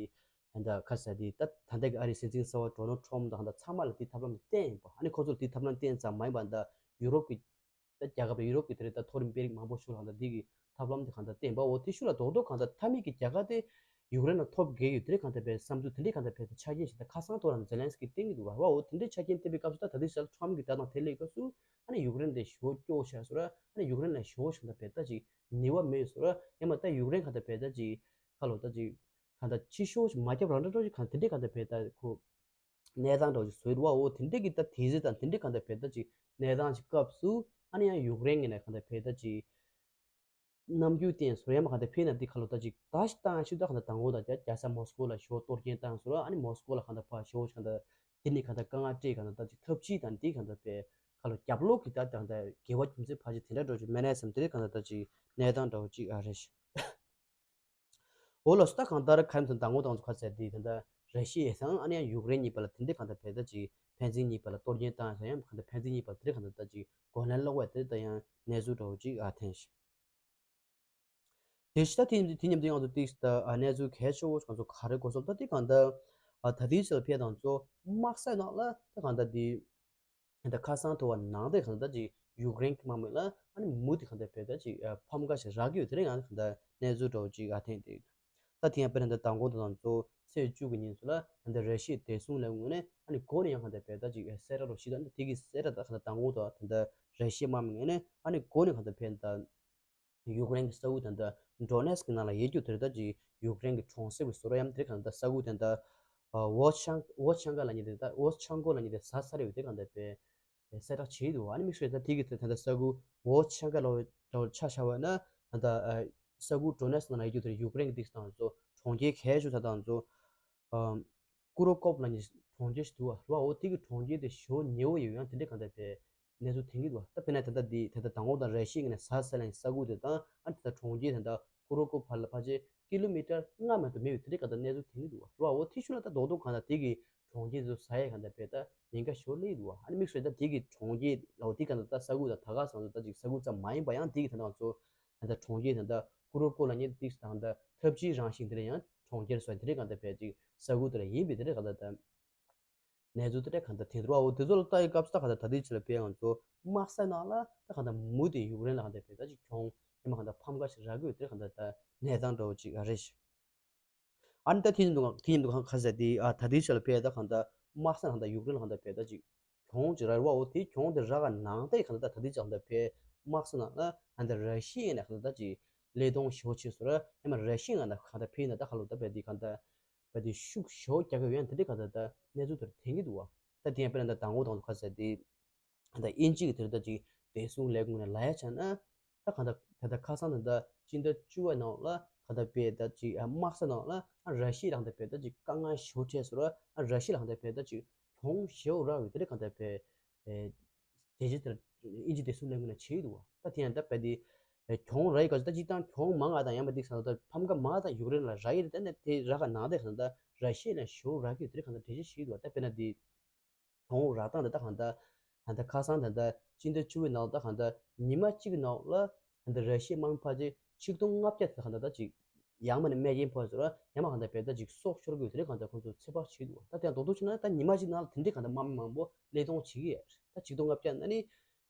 ད་ད་ཁ་ཟེར་དེ་ད་ད་ལྟ་གི་ཨ་རིའི་སྲིད་འཛིན་གསར་པ་ཌོ་ནལ་ཊམ་དང་ད་ཚང་མ་ལ་དེ་ཐབས་ལམ་དེ་བསྟན་ཡིན་པ། ཨ་ནི་ཁོ་ཚོར་དེ་ཐབས་ལམ་བསྟན་ཙམ་མ་ཡིན་པ་ད་ཡུ་རོབ་ཀྱི་ད་རྒྱལ་ཁབ་ཡུ་རོབ་ཀྱི་དེ་རེད་ད་མཐོ་རིམ་དཔོན་རིགས་མང་པོ་ཞིག་ལ་གང་ལྟར་འདི་གི་ཐབས་ལམ་དེ་གང་ལྟར་བསྟན་པ། འོ་དེ་ཤུགས་ལ་རྡོག་རྡོག་གང་ལྟར་མཐའ་མའི་གི་རྒྱལ་ཁ་དེ་ཡུཀ་རེན་ལ་ཐོབ་དགོས་ཡོད་དེ་རེད་གང་ལྟར་བས་བསམ་ཚུལ་དེ་འདྲའི་གང་ལྟར་བས་དེ་ཆ་རྐྱེན་ཞིག་ད་ཁ་སང་ཐོག་རང་ཛེ་ལན་སི་ཀི་བསྟན་གྱི་འདུག་བ། འོ་དེ་འདྲའི་ཆ་རྐྱེན་བསྟན་པའི་སྐབས་སུ་ད་ད་ལྟའི་ཞག་ཊམ་གི་ད་དང་དེ་སླེབས་སྐབས་སུ་ཨ་ནི་ཡུཀ་རེན་དེ་ཞེ་པོ་སྐྱོ་བོ་ཆགས་སོང་ར། ཨ་ནི་ཡུཀ་རེན་ལ་ཞེ་པོ་ཞིག་གང་ལྟར་བས་ད་ཅིག་ནུས་པ་མེད་སོང་ར། ཡང་མ་ད་ཡུཀ་རེན་གང་ལྟར་བས་ད་ཅིག་ཁ་ལོ་ད་ཅིག་གང་ལྟར་ཕྱི་ཤོག་ཞིག་མ་རྒྱབ་རང་འདྲ་འདྲ་ཞིག་གང་དེ་འདྲའི་གང་ལྟར་བས་ད་ཁོ། གནས་སྟངས་འདྲ་བོ་ཞིག་བཟོས་འདུག་བ། འོ་དེ་འདྲས་ཀྱི་ད་དེ་ཚོ་དང་དེ་འདྲས་གང་ལྟར་བས་ད་ཅིག་གནས་སྟངས་ཅིག་སྐབས་སུ་ཨ་ནི་ཡང་ཡུཀ་རེན་གྱི་ནས་གང་ལྟར་བས་ད་ཅིག་རྣམ་འགྱུར་བསྟན་སོང་། ཡང་མ་གང་ལྟར་ཕེ་ན་དེ་ཁ་ལོ་ད་ཅིག་ད་ཞིག་བཏང་ཞིག་ད་གང་ལྟར་དང་པོ་ད་རྒྱ་རྒྱལ་ས་མོ་སི་ཀོ་ལ་ཞོ་གཏོར་སྐྱོན་བཏང་སོང་ར། ཨ་ནི་མོ་སི་ཀོ་ལ་གང་ལྟར་ཕར་ཞོ་གང་ལྟར་དེ་ནི་གང་ལྟར་དཀའ་ངལ་སྤྲད་གང་ལྟར་ད་ཅིག་ཐབས་ཇུས་དང་དེ་གང་ལྟར་བས་ཁ་ལོ་རྒྱབ་ལོགས་ཀྱི་ད་ད་གང་ལྟར་དགེ་བ་རྒྱུ་མཚན་ཕལ་ཆེར་དེ་འདྲ་འདྲ་བོ་ཅིག་མེད་ནས་སམ་དེ་འདྲས་གང་ལྟར་ད་ཅིག་གནས་སྟངས་འདྲ་བོ་ཅིག་ཨ་རེད་ཤག་འོ་ལགས་སོ། ད་གང་ལྟར་ཁ་ཡིན་ཚོ་མདང་དགོང་དང་ཚོ་ཁ་ཟེར་དེ་ད་ལྟ་ ར་ཤི་ཡ་དང་ཨ་ནི་ཡང་ཡུཀ་རེན་གཉིས་བར་ལ་དེ་འདྲའི་གང་ལྟར་བས་ད་ཅིག་ཕན་ཚུན་གཉིས་བར་ལ་གཏོར་སྐྱོན་བཏང་ཡང་གང་ལྟར་ཕན་ཚུན་གཉིས་བར་དེ་འདྲའི་གང་ལྟར་ད་ཅིག་གོ་ལན་སློག་པ་དེ་ད་ཡང་གནས་ཚུལ་འདྲ་བོ་ཅིག་ཨ་ཐོན་ཤག་དེ་ཕྱི་ད་དེ་དེ་མཉམ་དུ་ང་ཚོ་ཏིག་ད་ཨ་གནས་ཚུལ་གལ་ཆེ་བོ་ང་ཚོ་ག་རེ་གོ་སོང་ད་དེ་གང་ལྟར་ཨ་ད་དེའི་ཕྱིར་ཕེབས་དང་ཚོ་དམག་ས་ནང་ལ་ད་གང་ལྟར་དེ་ད་ཁ་སང་དུ་བ་ནང་དེ་གང་ལྟར་ཅིག་ཡུཀ་རེན་གྱི་དམག་མི་ལ་ཨ་ནི་མུ་དེ་གང་ལྟར་བས་ད་ཅིག་ཨ་ཕམ་ཁ་ཞིག་རག་གི་ཡོད་དེ་རིང་ང་གང་ལྟར་གནས་ཚུལ་འདྲ་བོ་ཅིག་ཨ་ཐོན་དེ་ད་དེ་ཡང་དཔེར་ན་ད་མདང་དགོང་དུ་དང་ཚོ་ཚེས་བཅུ་གི་ཉིན་ཚོ་ལ་ད་ལྟ་ར་ཤི་ཡའི་བདེ་སྲུང་ལས་ཁུངས་ནས་ཨ་ནི་འགོ་ནས་ཡང་གང་ལྟར་བས་ད་ཅིག་གསལ་བསྒྲགས་རོགས་ཞིག་ད་དེ་གི་གསལ་བསྒྲགས་ད་གང་ལྟར་མདང་དགོང་དུ་ད་ལྟ་ར་ཤི་ཡའི་དམག་མི་ངོས་ནས་ཨ་ནི་འགོ་ནས་གང་ལྟར་བས་ད། ཡུཀ་རེན་གྱི་ས་ཁུལ་དེ་འདྲ་ཌོ་ནེ་སི་ཀི་ནང་ལ་ཡོད་རྒྱུ་དེ་འདྲ་ཅིག་ཡུཀ་རེན་གྱི་གྲོང་གསེབ་ཀྱི་བཟོ་གྲྭ་ཡང་དེ་གང་ལྟར་ས་ཁུལ་དེ་འདྲ་ཨ་ཝོ་ཆང་ཝོ་ཆང་ཀ་ལ་ཉེ་དེ་ད་ཝོ་ཆང་ཀོ་ལ་ཉེ་དེ་ཟ་ས་རེ་ཡོད་དེ་གང་ལྟར་པའི་གསལ་བསྒྲགས་བྱས་འདུག་ཨ་ནི་དམིགས་བསལ་ད་དེ་གི་དེ་ད་ལྟ་ས་ཁུལ་ཝོ་ཆང་ཀ་ལ་འདྲ་བོ་ཆ་བཞག་པ་ན་ད་ལྟ་ས་ཁུལ་ཌོ་ནེ་སི་ཀི་ནང་ལ་ཡོད་རྒྱུ་དེ་ཡུཀ་རེན་གྱི་དེ་དང་ཚོ་གྲོང་ཁྱེར་གལ་ཆེ་ཤོས་ད་དང་ཚོ། ཨམ། ཀུ་རོ་ཀོབ་ལ་ནི་གྲོང་ཁྱེར་ཞིག་འདུག་བ། ར་བ་འོ་དེ་གི་གྲོང་ཁྱེར་དེ་ཞེ་པོ་ཉེ་བོ་ཡོད་ཡང་དེ་འདྲའི་གང་ལྟར་པའི་གནས་ཚུལ་ཐོན་གྱི་འདུག་བ། ད་དཔེར་ན་ད་ལྟ་འདི་ད་ལྟ་དང་པོ་དང་ར་ཤི་ཡ་ནས་ཟ་ས་ལ་ནི་ས་ཁུལ་དེ་དང་ཨ་ནི་ད་ལྟ་གྲོང་ཁྱེར་ད་ལྟ་ཀུ་རོ་ཀོབ་བར་ལ་ཕལ་ཆེར་ཀི་ལོ་མི་ཊར་ལྔ་མ་གཏོགས་མེད་པའི་དེ་འདྲའི་གང་ལྟར་གནས་ཚུལ་ཐོན་གྱི་འདུག་བ། ར་བ་འོ་དེ་ཤུལ་ལ་ད་རྡོག་རྡོག་གང་ལྟར་དེ་གི་གྲོང་ཁྱེར་དེ་ཚོ་ཟ་ཡས་གང་ལྟར་པའི་ད་ཉེན་ཁ་ཞེ་པོ་སླེབས་ཀྱི་འདུག་བ། ཨ་ནི་དམིགས་བསལ་ད་དེ་གི་གྲོང་ཁྱེར་ལ་འོ་དེ་གང་ལྟར་ད་ས་ཁུལ་དང་ད་ག་ས་ཚོ་ད་ཅིག་ས་ཁུལ་ཙམ་མ་ཡིན་པ་ཡང་དེ་གི་ད་ང་ཚོ་ད་ལྟ་གྲོང་ཁྱེར་ད་ལྟ་ཀུ་རོ་ཀོ་ལ་ཉེ་ཏིག་དང་ད་འཐབ་ཇུས་རང་བཞིན་དེ་ལ་ཡང་གྲོང་ཁྱེར་སོགས་དེ་རིགས་གང་ལྟར་བས་ཅིག་ས་ཁུལ་དེ་ལ་ཡིན་པའི་དེ་རིགས་གང་ལྟར་ད་གནས་ཚུལ་དེ་རིགས་གང་ལྟར་དེ་འདུག་བ། འོ་དེ་ཚོ་ལ་ལྟ་ཡི་སྐབས་སུ་ད་གང་ལྟར་ད་ལྟའི་ཆ་ལ་བས་ང་ཚོ་དམག་ས་ནང་ལ་ད་གང་ལྟར་མུ་དེ་ཡུཀ་རེན་ལ་གང་ལྟར་བས་ད་ཅིག་གྱོང་ཡིན་མ་གང་ལྟར་ཕམ་ཁ་ཞིག་རག་གི་ཡོད་དེ་རིགས་གང་ལྟར་ད་གནས་སྟངས་འདྲ་བོ་ཅིག་རེད་ཤག་ཨ་ནི་ད་དེ་ཡིན་འདུག་ག་དེ་ཡིན་འདུག་ག་ག་ཟེར་དེ་ཨ་ད་ལྟའི་ཆ་ལ་བས་ད་གང་ལྟར་དམག་ས་གང་ལྟར་ཡུཀ་རེན་ལ་གང་ལྟར་བས་ད་ཅིག་གྱོང་ཅིག་རག་བ། འོ་དེ་གྱོང་དེ་རག་ག་ནང་དེ་གང་ལྟར་ད་ལྟའི་ཆ་ལ་བས་དམག་ས་ནང་ལ་གང་ལྟར་ར་ཤི་ཡ་ནས་གང་ལྟར་ད་ཅིག་ཀླད་སྟོང་ཞེ་པོ་ཆེ་སོང་ར། ཡང་མ་ར་ཤི་ཡ་ནས་གང་ལྟར་ཕེ་ན་ད་ག་ལོ་ད་བས་དེ་གང་ལྟར་བས་དེ་ཤུགས་ཞེ་པོ་རྒྱག་གི་ཡོད་ཡང་དེ་འདྲའི་གང་ལྟར་ད་གནས་ཚུལ་དེར་ཐོན་གྱི་འདུག་བ། ད་དེ་ཡང་དཔེར་ན་ད་དང་པོ་དང་པོ་ག་ཟེར་དེ། ད་དབྱིན་ཇི་གི་དེར་ད་ཅིག་བདེ་སྲུང་ལས་ཁུངས་ནས་ལབ་ཡ་ཆ་ན། ད་གང་ལྟར་ད་ལྟ་ཁ་སང་ད་ལྟ་སྤྱི་ཟླ་བཅུ་པ་ནང་ལ་གང་ལྟར་བས་ད་ཅིག་དམག་ས་ནང་ལ་ཨ་ར་ཤི་ཡ་ལ་གང་ལྟར་བས་ད་ཅིག་དཀའ་ངལ་ཞེ་པོ་འཕྲད་སོང་ར། ཨ་ར་ཤི་ཡ་ལ་གང་ལྟར་བས་ད་ཅིག་གྱོང་ཞེ་པོ་རག་ཡོད་དེ་རེད། གང་ལྟར་བས་གྲོས་གཞི་དེར་དབྱིན་ཇི་བདེ་སྲུང་ལས་ཁུངས་ནས་བྱས་ཡོད་འདུག་བ། ད་དེ་ཡང་ད་བས་དེ་གྱོང་རག་ཡོད་ག་ད་སྤྱིར་བཏང་གྱོང་མང་ང་དང་ཡང་མ་ཏིག་ས་ད་ཕམ་ཁ་མང་ང་དང་ཡུཀ་རེན་ལ་རག་ཡོད་རེད། ད་ནས་དེ་རག་ག་ནང་དེ་གང་ལྟར་ར་ཤི་ཡ་ལ་ཞེ་པོ་རག་གི་ཡོད་དེ་རེད། གང་ལྟར་གྲོས་གཞི་བྱས་ཡོད་འདུག་བ། ད་དཔེར་ན་དེ། གྱོང་རག་སྟངས་དེ་ད་གང་ལྟར། ད་ལྟ་ཁ་སང་ད་ལྟ་སྤྱི་ཟླ་བཅུ་པའི་ནང་ལ་ད་གང་ལྟར་ཉི་མ་གཅིག་གི་ནང་ལ་ད་ལྟ་ར་ཤི་ཡའི་དམག་མི་ཕལ་ཆེར་ཆིག་སྟོང་ལྔ་བརྒྱ་དེ་ད་གང་ལྟར་ད་ཅིག་ཡང་མ་ནས་རྨས་སྐྱོན་ཕོག་ཟེར་བ་ཡང་མ་གང་ལྟར་བས་ད་ཅིག་སྲོག་ཤོར་དགོས་དེ་རིགས་གང་ལྟར་ཁོང་ཚོ་ཚོད་དཔག་བྱེད་འདུག་ད་དེ་ཡང་རྡོག་རྡོག་བྱས་ན་ད་ཉི་མ་གཅིག་ནང་ལ་དེ་འདྲའི་གང་ལྟར་དམག་མི་མང་པོ་ཀླད་སྟོང་བྱེད་ཀྱི་ཡོད་རེད། ད་ཆིག་སྟོང་ལྔ་བརྒྱ་ན་ནི།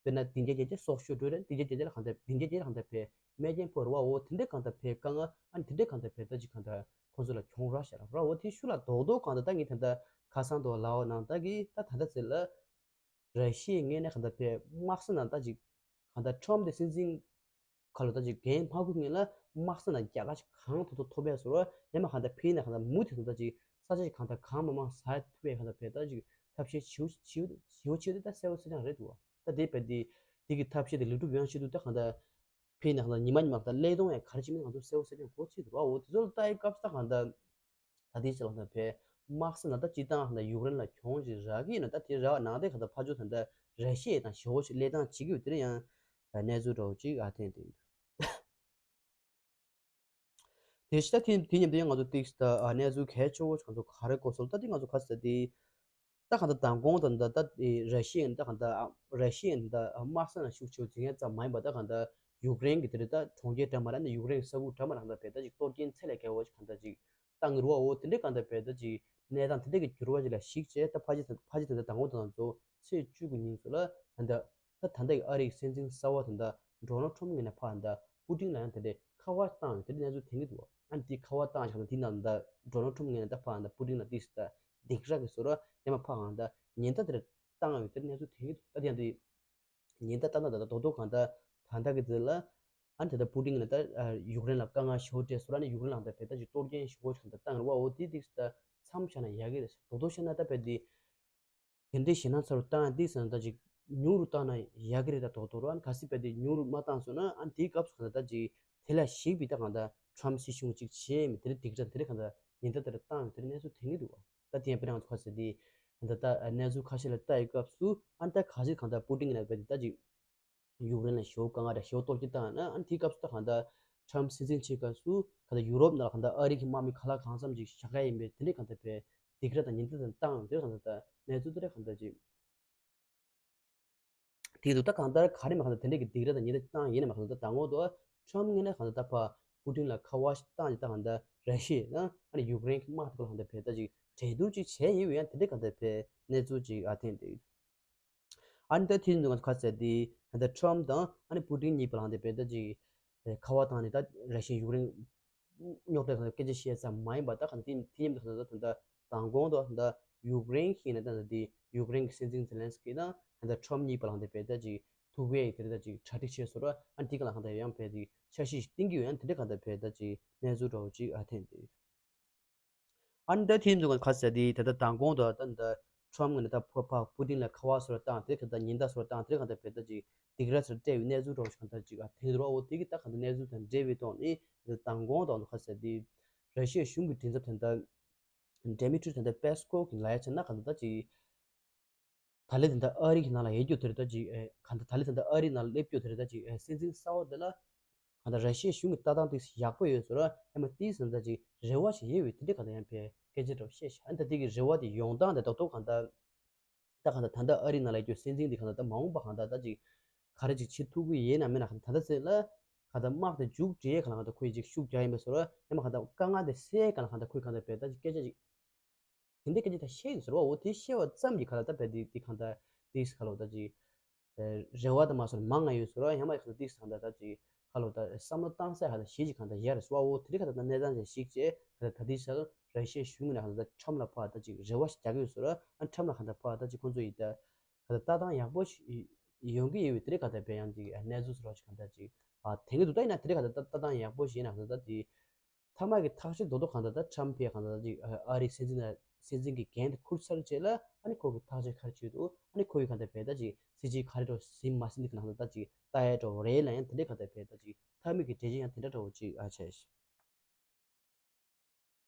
དཔེར་ན་བདུན་བརྒྱ་བརྒྱད་བརྒྱ་སྲོག་ཤོར་འགྲོ་རེད། བདུན་བརྒྱ་བརྒྱད་བརྒྱ་ལ་གང་ལྟར་བདུན་བརྒྱ་བརྒྱད་བརྒྱ་ལ་གང་ལྟར་བས་རྨས་སྐྱོན་ཕོག་རེད་བ། འོ་དེ་འདྲའི་གང་ལྟར་བས་དཀའ་ངལ་ཨ་ནི་དེ་འདྲའི་གང་ལྟར་བས་ད་ཅིག་གང་ལྟར་ཁོང་ཚོ་ལ་གྱོང་རག་ཤག་ར་བ། འོ་དེ་ཤུལ་ལ་རྡོག་རྡོག་གང་ལྟར་ད་ངས་ད་ལྟ་ཁ་སང་དུ་ལའོ་ནང་ད་གི་ད་ད་ལྟ་ཚེ་ལ་ར་ཤི་ཡའི་ངོས་ནས་གང་ལྟར་བས་དམག་ས་ནང་ད་ཅིག་གང་ལྟར་ཁྲོམ་དེ་སྲིད་འཛིན་ཁ་ལོ་ད་ཅིག་འགན་མ་འཁུར་སྔོན་ལ་དམག་ས་ནང་རྒྱལ་ཁ་ཅིག་གང་ཐུབ་ཐུབ་ཐོབ་པས་སོ་ར། ཡང་མ་གང་ལྟར་ཕེ་ན་གང་ལྟར་མུ་མཐུད་དུ་ད་ཅིག་ས་ཆ་ཅིག་གང་ལྟར་གང་མང་མང་ཟ་ཐུབ་པས་གང་ལྟར་བས་ད་ཅིག་ཐབས་ཤེས་ཞེ་པོ་ཞེ་པོ་ཞེ་པོ་ཆེ་དེ་ད་གསལ་པོ་གསལ་རྐྱང་རེད་འདུག་བ། ད་དེ་བས་དེ་དེ་གི་ཐབས་ཤེས་དེ་ལེགས་གྲུབ་ཡོང་ཆེད་དུ་ད་གང་ལྟར་ཕེ་ན་གང་ལྟར་ཉི་མ་ཉི་མ་ད་ཀླད་སྟོང་ཡང་ག་རེ་བྱེད་མིན་ང་ཚོ་གསལ་པོ་གསལ་རྐྱང་གོ་ཚིག་འདུག་བ། འོ་དེ་ཚོ་ལ་ལྟ་ཡི་སྐབས་སུ་ད་གང་ལྟར། ད་ལྟའི་ཆ་ལ་ད་བས་དམག་ས་ནང་ད་སྤྱིར་བཏང་ད་ཡུཀ་རེན་ལ་གྱོང་ཅིག་རག་གི་ཡོད་ན་ད་དེ་རག་ནང་དེ་ག་ད་ཕར་ཕྱོགས་ད་ད་ར་ཤི་ཡ་དང་ཞེ་པོ་ཅིག་ཀླད་སྟངས་བྱེད་ཀྱི་ཡོད་དེ་རེད། ཡང་གནས་ཚུལ་འདྲ་བོ་ཅིག་ཨ་ཐེན་དེ་ཡིན། དེ་ཕྱི་ད་དེ་དེ་མཉམ་དུ་ཡང་ང་ཚོ་ཏིག་ད་གནས་ཚུལ་གལ་ཆེ་བོ་ང་ཚོ་ག་རེ་གོ་སོང་ད་དེ་ང་ཚོ་ག་ས་དེ། ད་གང་ལྟར་མདང་དགོང་དང་ད་ལྟ་ར་ཤི་ཡ་ད་གང་ལྟར་ར་ཤི་ཡ་ད་དམག་ས་ནང་ཤུགས་ཆེ་བོ་འཛིན་ཡ་ཙམ་མ་ཡིན་པ་ད་གང་ལྟར་ཡུཀ་རེན་གྱི་དེ་རེད་ད་གྲོང་ཁྱེར་འདྲ་མ་རེད་ད་ཡུཀ་རེན་གྱི་ས་ཁུལ་འདྲ་མ་རེད་ད་བས་ད་ཅིག་གཏོར་སྐྱོན་ཚད་ལས་བརྒལ་བ་ཞིག་གང་ལྟར་ཅིག་བཏང་གི་རེད་བ། འོ་དེ་འདྲའི་གང་ལྟར་བས་ད་ཅིག་གནས་སྟངས་དེ་འདྲ་གི་འགྱུར་བ་ཞིག་ལ་གཞིགས་བྱས་ད་ཕལ་ཆེར་ཕལ་ཆེར་ད་ལྟ་མདང་དགོང་དང་ཚོ་ཚེས་བཅུ་གི་ཉིན་ཚོ་ལ་ད་ལྟ་ད་ད་ལྟ་གི་ཨ་རིའི་སྲིད་འཛིན་གསར་བ་ད་ལྟ་ཌོ་ནལ་ཁྲོམ་ངོས་ནས་ཕར་ད་པུ་ཏིན་ལ་ཡང་དེ་འདྲའི་ཁ་པར་བཏང་ཡོད་དེ་འདྲའི་གནས་ཚུལ་ཐོན་གྱི་འདུག་ཨ་ནི་དེ་ཁ་པར་བཏང་བཞག་ན་དེ་ནང་ད་ཌོ་ནལ་ཁྲོམ་ངོས་ནས་ད་ཕར་ད་པུ་ཏིན་ལ་ཏིས་ད་སྡིགས་ར་གི་བཟོ་འདྲ་ཡང་མ་ཕར་གང་ད་ཉེན་བརྡ་དེ་འདྲ་བཏང་ཡོད་དེ་གནས་ཚུལ་ཐོན་གྱི་འདུག་ད་དེ་ཡང་དེ་ཉེན་བརྡ་བཏང་ན་ད་ད་རྡོག་རྡོག་གང་ད་ད་ད་གི་དེ་ལ་ཨ་ནི་ད་ད་པུ་ཏིན་ལ་ད་ཡུཀ་རེན་ལ་དཀའ་ངལ་ཞེ་པོ་འཕྲད་བཟོ་འདྲ་ཨ་ནི་ཡུཀ་རེན་ལ་ད་བས་ད་ཅིག་གཏོར་སྐྱོན་ཞེ་པོ་ཞིག་ད་བཏང་རེད་བ། འོ་དེ་ཏིས་ད་མཚམས་བཞག་ན་ཡག་གི་རེད། རྡོག་རྡོག་བཤད་ན་ད་བས་དེ། དེ་འདྲའི་ཞེད་སྣང་ཚ་རུ་བཏང་ཡ་འདི་ཟེར་ན་ད་ཅིག་ཉུང་རུ་བཏང་ན་ཡག་གི་རེད། ད་རྡོག་རྡོག་རུ་ཨ་ནི་གལ་སྲིད་བས་དེ་ཉུང་རུ་མ་བཏང་སོང་ན་ཨ་ནི་དེའི་སྐབས་སུ་གང་ལྟར་ད་ཅིག་དེ་ལ་གཞིགས་པའི་ད་གང་ལྟར་ཁྲམ་སྲིད་གཞུང་ཅིག་བྱས་མི་དེ་འདྲ་སྡིགས་ར་དེ་འདྲ་གང་ལྟར་ཉེན་བརྡ་དེ་འདྲ་བཏང་ཡོད་དེ་འདྲ་གནས་ཚུལ་ཐོན་གྱི་འདུག་བ། ད་དེ་ཡང་དཔེར་ན་ང་ཚོ་ག་ཟེར་དེ་ད་ལྟ་གནས་ཚུལ་ཁ་ཤས་ལ་ལྟ་ཡི་སྐབས་སུ་ཨ་ནི་ད་ག་ཟེར་གང་ལྟར་པུ་ཏིན་གྱི་ནང་བས་དེ་ད་ཅིག་ཡུཀ་རེན་ལ་ཞེ་པོ་དཀའ་ངལ་ར་ཞེ་པོ་གཏོར་སྐྱོན་བཏང་ཡོད་ན་ཨ་ནི་དེའི་སྐབས་སུ་ད་གང་ལྟར་ཁྲམ་སྲིད་འཛིན་བྱེད་སྐབས་སུ་གང་ལྟར་ཡུ་རོབ་ནང་ལ་གང་ལྟར་ཨ་རི་གི་དམག་མི་ག་ལ་གང་འཚམ་ཅིག་བཞག་ག་ཡིན་པས་དེ་འདྲའི་གང་ལྟར་བས། སྡིགས་ར་དང་ཉེན་བརྡ་དང་བཏང་དེ་གང་ལྟར་གནས་ཚུལ་དེ་ར་གང་ལྟར་ཅིག་དེ་འདུག་ད་གང་ལྟར་ག་རེ་མ་གང་ལྟར་དེ་འདྲས་ཀྱི་སྡིགས་ར་དང་ཉེན་བརྡ་བཏང་ཡིན་ན་མ་གང་ལྟར་ད་ངོ་དུ་ཁྲོམ་ངོས་ནས་གང་ལྟར་ད་ཕ་པུ་ཏིན་ལ་ཁ་བ་ཞིག་བཏང་ཅིག་ད་གང་ལྟར་ར་ཤི་ཡ་ཨ་ནི་ཡུཀ་རེན་གྱི་དམག་དེ་ལ་གང་ལྟར་བས་ད་ཅིག་གྲོས་བསྡུར་ཅིག་བྱས་ཡོད་ཡང་དེ་འདྲས་གང་ལྟར་བས་གནས་ཚུལ་ཅིག་ཨ་ཐེན་དེ། ཨ་ནི་ད་དེ་ནི་ང་ཚོ་ཁ་གསལ་དེ་ད་ལྟ་ཁྲོམ་དང་ཨ་ནི་པུ་ཏིན་གཉིས་བར་ལ་ཧང་དེ་བས་ད་ཅིག་ཁ་བ་བཏང་ནས་ད་ར་ཤི་ཡ་ཡུཀ་རེན་རྙོག་དྲ་དང་སྐད་ཆ་བཤད་ཙམ་མ་ཡིན་པ་ད་ག་ནི་དེ་དེ་མཉམ་དུ་ད་ལྟ་ད་ལྟ་མདང་དགོང་དུ་ད་ལྟ་ཡུཀ་རེན་གྱི་ནས་ད་ལྟ་དེ་ཡུཀ་རེན་གྱི་སྲིད་འཛིན་ཛེ་ལན་སི་ཀི་དང་ད་ལྟ་ཁྲོམ་གཉིས་བར་ལ་ཧང་དེ་བས་ད་ཅིག་ཐུག་པའི་དེ་རེད་ད་ཅིག་གྲ་སྒྲིག་བྱས་སོང་ར་ཨ་ནི་དེ་ག་ལ་ཧང་ད་ཡང་བས་ཅིག་འཆར་གཞི་ཞིག་བཏིང་གི་ཡོད་ཡང་དེ་འདྲ་ག་ད་བས་ད་ཅིག་གནས་ཚུལ་འདྲ་བོ་ཅིག་ཨ་ཐེན་དེ། ཨ་ནི་ད་དེ་ཡིན་དུས་ཁ་གསལ་དེ་ད་ལྟ་མདང་དགོང་དུ་ད་ད་ཁྲོམ་ངོས་ནས་ད་ཕ་ཕ་པུ་ཏིན་ལ་ཁ་བ་སོར་བཏང་དེ་ག་ད་ཉེན་བརྡ་སོར་བཏང་དེ་ག་ད་བས་ད་ཅིག་སྡིགས་ར་སོར་སྤྲད་པའི་གནས་ཚུལ་འདྲ་བོ་ཞིག་ག་ད་ཅིག་ཨ་ཐེངས་རོ་འོ་དེ་གི་ད་ག་ད་གནས་ཚུལ་དང་འབྲེལ་བའི་ཐོག་ནས་ད་མདང་དགོང་དུ་ཁ་གསལ་དེ་ར་ཤི་ཡའི་གཞུང་གི་མགྲིན་ཚབ་ད་ད་ཌེ་མི་ཊི་རི་ད་ད་པེ་སི་ཀོབ་གི་ལ་ཡ་ཆ་ན་ག་ད་ད་ཅིག་ད་ལི་དེ་འདྲ་ཨ་རི་གི་ནང་ལ་ཡོད་རྒྱུ་དེ་རེད་ད་ཅིག་ཨེ་གང་ལྟར་ད་ལི་དེ་འདྲ་ཨ་རི་ནང་ལ་སླེབས་རྒྱུ་དེ་རེད་ད་ཅིག་ཨེ་སྲིད་འཛིན་གསར་བ་དེ་ལ་གང་ལྟར་ར་ཤི་ཡའི་གཞུང་གི་ལྟ་སྟངས་དེ་ཡག་པོ་ཡོད་ཟེར་བ་ཨེ་མ་ཏིས་ཟེར་ད་ཅིག་རེ་བ་ཞིག་ཡོད་པའི་དེ་འདྲ་གང་ལྟར་ཡང་ཕེ་སྐད་ཆ་འདྲ་བཤད་ཤག་ཨ་ནི་ད་དེ་གི་རེ་བ་དེ་ཡོང་སྟངས་དེ་རྡོག་རྡོག་གང་ལྟར་ད་གང་ལྟར་ད་ལྟ་ཨ་རི་ནང་ལ་ཡོད་རྒྱུ་སྲིད་འཛིན་དེ་གང་ལྟར་ད་མ་འོངས་པ་གང་ལྟར་ད་ཅིག་ག་རེ་ཅིག་བྱེད་ཐུབ་ཀྱི་ཡིན་ན་མིན་ན་གང་ལྟར་ད་ལྟ་ཚེ་ལ་གང་ལྟར་དམག་དེ་མཇུག་སྒྲིལ་ཡས་གང་ལ་གང་ལྟར་ཁོས་ཅིག་ཤུགས་རྒྱག་ཡིན་པའི་ཟེར་བ་ཨེ་མ་གང་ལྟར་དཀའ་ངལ་དེ་སེལ་ཡས་གང་ལ་གང་ལྟར་ཁོས་གང་ལྟར་བས་ད་ཅིག་སྐད་ཆ་ཅིག་དེ་འདྲའི་སྐད་ཆ་ད་བཤད་ཡོད་ཟེར་བ་འོ་དེ་བཤད་པ་ཙམ་གྱིས་ག་ལ་ད་བས་དེ་དེ་གང་ལྟར་དེ་ག་ལོ་ད་ཅིག་རེ་བ་ད་མ་སོར་མང་ང་ཡོད་ཟེར་བ་ཡང་མ་གང་ལྟར་དེ་གང་ལྟར་ད་ཅིག་ག་ལོ་ད་བསམ་བློ་བཏང་ས་གང་ལྟར་གཞི་ཅིག་གང་ལྟར་ཡར་ཟེར་བ་འོ་དེ་འདྲའི་གང་ལྟར་ད་གནས་སྟངས་ཅིག་ཞིག་བྱས་གང་ལྟར་ད་དེ་ས་ར་ཤི་ཡའི་གཞུང་ནས་གང་ལྟར་ད་ཁྲམ་ལ་ཕར་ད་ཅིག་རེ་བ་ཞིག་རྒྱག་གི་ཡོད་ཟེར་བ་ཨ་ཁྲམ་ལ་གང་ལྟར་ཕར་ད་ཅིག་ཁོང་ཚོ་ཡིས་ད་གང་ལྟར་ལྟ་སྟངས་ཡག་པོ་ཞིག་ཡོང་གི་ཡོད་པའི་དེ་འདྲའི་གང་ལྟར་བས་ཡང་ཅིག་གནས་ཚུལ་ཟེར་བ་ཞིག་གང་ལྟར་ཅིག་ཨ་དེང་གི་འདུག་ད་ཡིན་ན་དེ་འདྲའི་གང་ལྟར་ད་ལྟ་སྟངས་ཡག་པོ་ཞིག་ཡིན་ན་གང་ལྟར་ད་དེ། མཐའ་མ་གི་ཐག་གཅོད་རྡོག་རྡོག་གང་ལྟར་ད་ཁྲམ་ཕིའི་གང་ལྟར་ད་ཅིག་ཨ་རིའི་སྲིད་འཛིན་ལ་སྲིད་འཛིན་གྱི་འགན་དེ་འཁུར་ཚར་རྗེས་ལ་ཨ་ནི་ཁོ་གི་ཐག་གཅོད་ག་རེ་བྱེད་འདུག་ཨ་ནི་ཁོ་གི་གང་ལྟར་བས་ད་ཅིག་སྲིད་ཇུས་ག་རེ་འགྲོ་ཟིན་མ་ཟིན་འདི་གང་ལྟར་ད་ཅིག་ལྟ་ཡ་འགྲོ་རེད་ལ་ཡང་དེ་འདྲའི་གང་ལྟར་བས་ད་ཅིག་མཐའ་མའི་གི་གྲོས་ཆོད་ཡང་དེ་འདྲ་འདྲ་བོ་ཅིག་ཨ་བྱས་ཤག་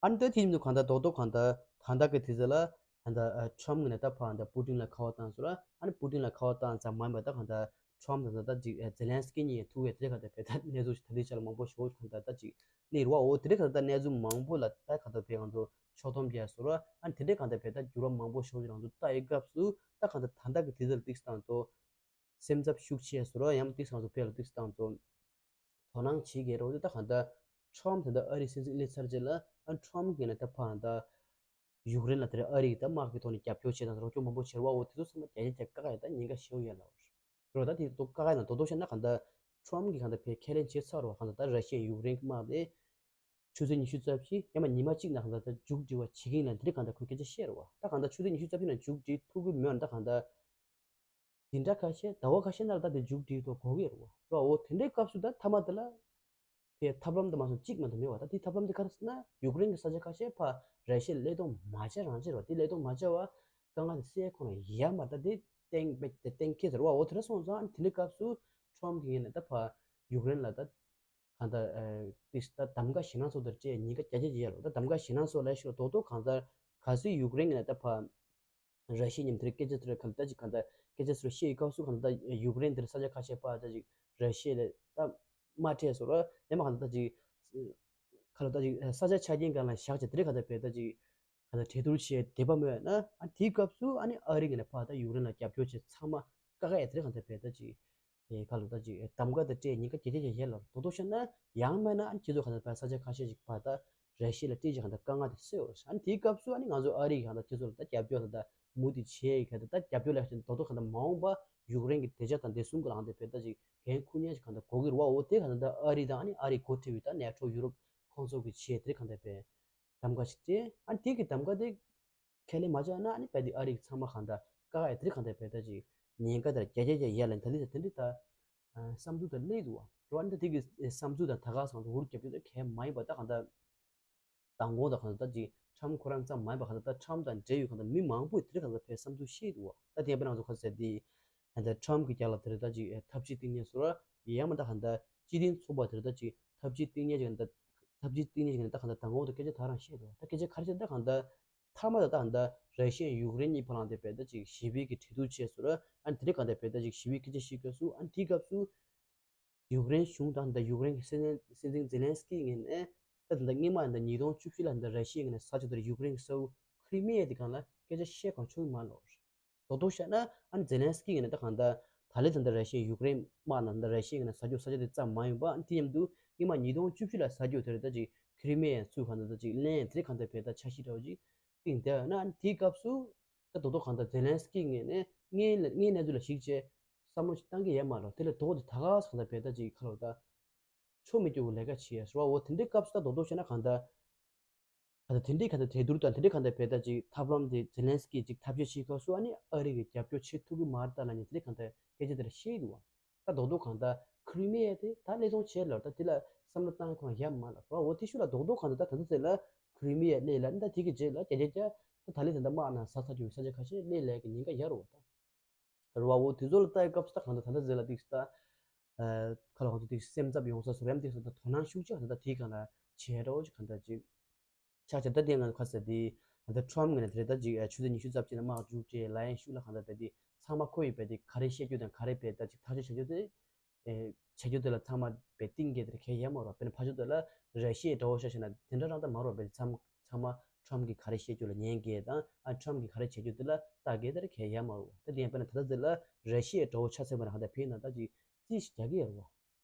ཨ་ནི་ད་དེ་ཡིན་དུས་གང་ལྟར་རྡོག་རྡོག་གང་ལྟར་ད་ལྟ་གི་དུས་ཚོད་ལ་ད་ལྟ་ཨ་ཁྲམ་ངོས་ནས་ད་ཕར་ད་པུ་ཏིན་ལ་ཁ་བ་བཏང་ཟེར་ལ་ཨ་ནི་པུ་ཏིན་ལ་ཁ་བ་བཏང་ཙམ་མ་ཡིན་པར་ད་གང་ལྟར་ཁྲམ་དང་ད་ལྟ་ཅིག་ཨ་ཛེ་ལན་སི་ཀི་གཉིས་ཐུག་པའི་དེ་གང་ལྟར་བས་ད་གནས་ཚུལ་ཞིག་ད་ལྟའི་ཆ་ལ་མང་པོ་ཞིག་གང་ལྟར་ད་ཅིག་གནས་རུ་བ་འོ་དེ་རིང་གང་ལྟར་གནས་ཚུལ་མང་པོ་ལ་ད་གང་ལྟར་བས་ང་ཚོ་ཕྱོགས་བསྡོམས་རྒྱག་ཟེར་ལ་ཨ་ནི་དེ་འདྲའི་གང་ལྟར་བས་ད་འགྱུར་བ་མང་པོ་ཞིག་རང་ཚོ་ལྟ་ཡི་སྐབས་སུ་ད་གང་ལྟར་ད་ལྟ་གི་དུས་ཚོད་ལ་ཏིག་ཙམ་ཚོ་སེམས་འཚབ་ཤུགས་ཆེ་ཟེར་བ་ཡང་ཏིག་ཙམ་ཚོ་བས་ལ་ཏིག་ཙམ་ཚོ་དོ་སྣང་བྱེད་དགོས་རེད་འོ་དེ་ད་གང་ལྟར་ཁྲོམ་དེ་འདྲ་ཨ་རིའི་སྲིད་འཛིན་སླེབས་ཚར་རྗེས་ལ་ཨ་ཁྲོམ་གྱི་ནས་ད་ཕར་ད་ཡུཀ་རེན་ལ་དེ་རིང་ཨ་རི་ཡིས་ད་དམག་གི་ཐོག་ནས་རྒྱབ་སྐྱོར་བྱས་དང་རོགས་སྐྱོར་མང་པོ་བྱེད་ར་བ་འོ་དེ་ཚོ་ཚང་མ་རྒྱ་ཆེ་རྒྱ་བཀག་ཡ་ད་ཉེན་ཁ་ཞེ་པོ་ཡོད་ལ་རོ། ད་དེ་ཚོ་བཀག་ཡ་ན་དོ་དོ་བཤད་ན་གང་ལྟར་ཁྲོམ་གྱི་གང་ལྟར་བས་ཁས་ལེན་བྱས་ཚར་རོ་གང་ལྟར་ད་ར་ཤི་ཡ་ཡུཀ་རེན་གྱི་དམག་དེ་ཆུ་ཚོད་ཉི་ཤུ་རྩ་བཞི་ཡང་མ་ཉི་མ་གཅིག་ནང་གང་ལྟར་ད་མཇུག་སྒྲིལ་བ་བྱེད་ཀྱི་ཡིན་ལ་འདི་རིང་གང་ལྟར་ཁོས་སྐད་ཆ་བཤད་རོ་བ་ད་གང་ལྟར་ཆུ་ཚོད་ཉི་ཤུ་རྩ་བཞི་ནང་མཇུག་སྒྲིལ་ཐུབ་ཀྱི་མེད་ན་ད་གང་ལྟར། འཛིན་གྲྭ་ཁ་ཤས་ཟླ་བ་ཁ་ཤས་ནང་ལ་ད་དེ་མཇུག་སྒྲིལ་ཐོག་གོ་གི་རེད་བ། རོ་འོ་དེ་འདྲའི་སྐབས་སུ་ད་མཐའ་མ་དེ་ལ་ཕའི་ཐབས་ལམ་དུ་མ་སོང་གཅིག་མ་གཏོགས་མེད་བ། ད་དེ་ཐབས་ལམ་དེ་ག་རེ་ཟེར་ན་ཡུཀ་རེན་གྱི་ས་ཆ་ཁ་ཤས་ཕ་ར་ཤི་ཡ་ལ་གཏོང་མ་བྱས་རང་བྱས་རེད་བ། དེ་ལ་གཏོང་མ་བྱས་བ་དཀའ་ངལ་དེ་སེལ་ཁོ་ན་ཡ་མ་ད་དེ་གཏན་འབེབས་དེ་གཏན་འཁེལ་ཟེར་བ། འོ་དེ་འདྲ་སོང་ཙང་དེ་འདྲའི་སྐབས་སུ་ཁྲོམ་གྱི་ངོས་ནས་ད་ཕ་ཡུཀ་རེན་ལ་ད་གང་ལྟར་དེ་ད་གདམ་ག་ཞེད་སྣང་ཚོགས་དེར་བཅས་ཉེན་ཁ་རྒྱ་ཆེ་ཆེ་ཡ་རོ། ད་གདམ་ག་ཞེད་སྣང་ཚོགས་ལ་ཤོད་རྡོག་རྡོག་གང་ལྟར་ག་ཚོད་ཡུཀ་རེན་གྱི་ནས་ད་ཕ། ར་ཤི་ཡ་མཉམ་དེར་སྐད་ཆ་དེར་ག་ལ་ད་ཅིག་ག་ད་སྐད་ཆ་ཚུར་བཤད་ཡི་སྐབས་སུ་ག་ལ་ད་ཡུཀ་རེན་དེར་ས་ཆ་ཁ་ཤས་པ་ད་ཅིག་ར་ཤི་ཡ་ལ་ད་མ་སྤྲད་སོ་ར་ཡང་མ་ག་ལ་ད་ཅིག་ག་ལ་ད་ཅིག་ས་ཆ་ཆ་རྐྱེན་གང་ལ་བཞག་ཅིག་དེར་ག་ད་བས་ད་ཅིག་ག་ད་གྲོས་བསྡུར་བྱས་བསྡད་པ་མོད་ན་ཨ་དེའི་སྐབས་སུ་ཨ་ནི་ཨ་རི་གི་ནས་ཕ་ད་ཡུཀ་རེན་ལ་རྒྱབ་སྐྱོར་བྱས་ཚང་མ་བཀག་ཡ་དེར་ག་ད་བས་ད་ཅིག་ཨེ་ཁ་ལོ་ད་ཅིག་གདམ་ག་དང་སྤྲད་ཉེན་ཁ་གྱད་གྱད་གྱད་གྱད་ལ་རྡོག་རྡོག་བཤད་ན་ཡང་མིན་ན་ཨ་ནི་སྤྱི་ཚོགས་ག་ད་ཕ་ས་ཆ་ཁ་ཤས་ཤིག་ཕ་ད་ར་ཤི་ཡ་ལ་སྤྲད་ཅིག་ག་ད་དཀའ་ངལ་དེ་སེལ་བ་རེད། ཨ་ནི་དེའི་སྐབས་སུ་ཨ་ནི་ང་ཚོ་ཨ་རི་གི་ག་ད་སྤྱི་ཚོགས་ལ་ད་རྒྱབ་སྐྱོར་ད་ད་མུ་མཐུད་བྱས་ཡི་ག་ད་ད་རྒྱབ་སྐྱོར་ལ་ཤིན་རྡོག་རྡོག་ག་ད་མ་འོངས་པ་ཡུཀ་རེན་གྱི་བདེ་འཇགས་དང་བདེ་སྲུང་གི་ལའང་དེ་བས་ད་ཅིག་འགན་འཁུར་མཁན་ཞིག་ག་ད་དགོས་ཀྱི་རེད་བ། འོ་དེ་ག་ད་ད་ཨ་རི་དང་ཨ་ནི་ཨ་རི་འགོ་ཁྲིད་པའི་ད་ནེ་ཊོ་ཡུ་རོབ་ཁོང་ཚོ་གི་བྱས་དེ་ག་ད་བས་གདམ་ག་ཞིག་སྤྲད། ཨ་ནི་དེ་གི་གདམ་ག་དེ་ཁས་ལེན་མ་བྱས་ན་ཨ་ནི་བས་དེ་ཨ་རི་གི་ཚང་མ་གང་ལྟར་བཀག་ཡ་དེ་གང་ལྟར་བས་ད་ཅིག་ཉེན་ཁ་དེར་རྒྱ་རྒྱ་རྒྱ་ཡ་ལ་ད་ལི་ད་དེ་འདྲི་ད་བསམ་ཚུལ་དང་སླེབས་འདུག་བ། རོ་ཨ་ནི་ད་དེ་གི་བསམ་ཚུལ་དང་ད་ག་སང་དུ་འུར་རྒྱབ་རྒྱུ་ད་གལ་མ་ཡིན་པ་ད་གང་ལྟར་མདང་དགོང་ད་གང་ལྟར་ད་ཅིག་ཁྲམ་ཁོ་རང་ཙམ་མ་ཡིན་པ་གང་ལྟར་ད་ཁྲམ་དང་འབྲེལ་ཡོད་གང་ལྟར་མི་མང་པོས་དེ་གང་ལྟར་བས་བསམ་ཚུལ་བཤད་འདུག་བ། ད་དེ་བས་ང་ཚོ་ཁ་ཟེར་དེ་ད་ཁྲམ་གི་རྒྱ་ལ་དེར་ད་ཅིག་ཐབས་ཇུས་བཏིང་ཉེ་སོ་ར་ཡང་མ་ད་གང་ལྟར་སྤྱི་མཐུན་ཚོགས་པ་དེར་ད་ཅིག་ཐབས་ཇུས་བཏིང་ཉེ་ཞིག་གང་ལྟར་ཐབས་ཇུས་བཏིང་ཉེ་ཞིག་གང་ལྟར་ད་གང་ལྟར་མདང་དགོང་ད་སྐད་ཆ་ད་རང་བཤད་འདུག་བ། ད་སྐད་ཆ་ག་རེ་བཤད་ད་གང་ལྟར། མཐའ་མ་ད་ལྟ་ར་ཤི་ཡ་ཡུཀ་རེན་གཉིས་བར་ལ་དེ་བས་ད་ཅིག་ཞི་བའི་གི་གྲོས་བསྡུར་བྱས་སོང་ར། ཨ་ནི་དེ་རིང་གང་ལྟར་བས་ད་ཅིག་ཞི་བའི་སྐད་ཆ་བཤད་སྐབས་སུ་ཨ་ནི་དེའི་སྐབས་སུ་ཡུཀ་རེན་གཞུང་དང་ད་ཡུཀ་རེན་གི་སྲིད་འཛིན་སྲིད་འཛིན་ཛེ་ལན་སི་ཀི་ངོས་ནས་ད་ད་ལྟ་སྔོན་མ་ད་ཉིས་སྟོང་བཅུ་བཞི་ལ་ད་ར་ཤི་ཡའི་ངོས་ནས་ས་ཆ་དེར་ཡུཀ་རེན་གི་ས་ཁུལ་ ཁི་རི་མི་ཡ་དེ་སྒང་ལ་སྐད་ཆ་བཤད་གང་ཆོག་གི་མ་རེད། རྡོག་རྡོག་བཤད་ན་ཨ་ནི་ཛེ་ལན་སི་ཀི་ངོས་ནས་ད་གང་ལྟར་ད་ལན་ད་ལྟ་ར་ཤི་ཡ་ཡུཀ་རེན་དམག་ནང་ད་ལྟ་ར་ཤི་ཡ་ངོས་ནས་ཟ་རྒྱུ་ཟ་རྒྱུ་དེ་ཙམ་མ་ཡིན་པ། ཨ་ནི་དེ་མཉམ་དུ་སྔོན་མ་ཉིས་སྟོང་བཅུ་བཞི་ལ་ཟ་རྒྱུ་དེ་རེད། ད་ཅིག་ཁི་རི་མི་ཡ་ཚུར་གང་ལྟར་ད་ཅིག་ལེན་དེ་གང་ལྟར་བས་ད་འཆར་གཞི་འདྲ་བོ་ཅིག་བཏིང་བསྡད་ཡོད་ན། ཨ་ནི་དེའི་སྐབས་སུ་ད་རྡོག་རྡོག་གང་ལྟར་ཛེ་ལན་སི་ཀི་ངོས་ནས་ངའི་ངའི་གནས་ཚུལ་ལ་གཞིགས་བྱས་བསམ་བློ་ཞིག་བཏང་གི་ཡོད་མ་རེད། དེ་ལས་ལྡོག་སྟེ་ད་ག་ས་གང་ལྟར་བས་ད་ཅིག་ཁ་ལོ་ད་ཆོ་མི་སྐྱོ་བོ་ལས་ཀ་བྱེད་ཡ་ཟེར་བ། འོ་དེ་འདྲའི་སྐབས་སུ་ད་རྡོག་རྡོག་བཤད་ན་གང་ལྟར། ད་ལྟ་དེ་འདྲའི་གང་ལྟར་གྲོས་བསྡུར་དང་དེ་འདྲའི་གང་ལྟར་བས་ད་ཅིག་ཐབས་ལམ་དེ་ཛེ་ལན་སི་ཀི་ཅིག་ཐབས་ཤེས་བྱེད་སྐབས་སུ་ཨ་ནི་ཨ་རི་གི་རྒྱབ་སྐྱོར་བྱེད་ཐུབ་ཀྱི་མ་རེད་ད་ལབ་ནས་དེ་འདྲའི་གང་ལྟར་སྐད་ཆ་དེ་འདྲ་བཤད་ཀྱི་འདུག་བ། ད་རྡོག་རྡོག་གང་ལྟར་ཁི་རི་མི་ཡ་དེ་ད་སླེབས་སོང་བྱས་ལ་ད་དེ་ལ་བསམ་བློ་བཏང་ཁོང་ཡ་མ་ལ་རོ། འོ་དེ་ཤུགས་ལ་རྡོག་རྡོག་གང་ལྟར་ད་ད་ལྟ་ཚེ་ལ་ཁི་རི་མི་ཡ་སླེབས་ལ་ད་དེ་གི་རྗེས་ལ་རྒྱ་རྒྱ་རྒྱ་ད་ད་ལི་ད་ད་དམག་ནང་ཟ་ཚར་རྒྱུ་ས་ཆ་ཁ་ཤས་སླེབས་ལས་ཀྱི་ཉེན་ཁ་ཡ་རོ་ད། རེད་བ། འོ་དེ་ཚོ་ལ་ལྟ་ཡི་སྐབས་སུ་ད་གང་ལྟར་ད་ལྟ་ཟེར་ལ་ཏིག་སུ་ད། ཁ་ལ་ཧོ་ཚོ་ཏིག་སེམས་འཚབ་ཡོང་ས་སུ་རེམ་ཏིག་སུ་ད་དོ་སྣང་ཤུགས་ཆེ་ད་ལྟ་དེའི་སྒང་ལ་བྱེད་འདྲ་བོ་ཅིག་གང་ལྟར་ཅིག་ཆགས་ཆགས་ད་དེ་ང་ཁ་ཟེར་དེ་ད་ལྟ་ཁྲོམ་ངོས་ནས་དེ་རེད། ད་ཅིག་ཆུ་ཚོད་ཉི་ཤུ་རྩ་གཅིག་ལ་དམག་མཇུག་སྒྲིལ་ལ་ཡན་ཤུགས་ལ་གང་ལྟར་བས་དེ་ཚང་མ་ཁོ་ཡི་བས་དེ་ག་རེ་བཤད་རྒྱུ་དང་ག་རེ་བས་ད་ཅིག་ཐག་གཅོད་བྱ་རྒྱུ་དེ། བྱ་རྒྱུ་དེ་ལ་ཚང་མ་བས་གཏིང་སྐྱེས་དེར་གལ་ཡ་མ་རོ། དཔེར་ན་ཕ་ཆུ་དེ་ལ་ར་ཤི་ཡའི་འདྲ་བོ་ཤ་ཤེ་ན་དེ་འདྲ་རང་ད་མ་རོ། བས་ཚང་ཚང་མ་ཁྲོམ་གྱི་ག་རེ་བཤད་རྒྱུ་ལ་ཉན་གལ་དང་ཨ་ཁྲོམ་གྱི་ག་རེ་བྱེད་རྒྱུ་དེ་ལ་ལྟ་གལ་དེར་གལ་ཡ་མ་རོ། ད་དེ་ཡང་དཔེར་ན་ད་ལྟ་དེ་ལ་ར་ཤི་ཡའི་འདྲ་བོ་ཆ་ཚང་མ་རང་ད་ཕེ་ན་ད་ཅིག་རྩིས་རྒྱག་གི་ཡ་རོ།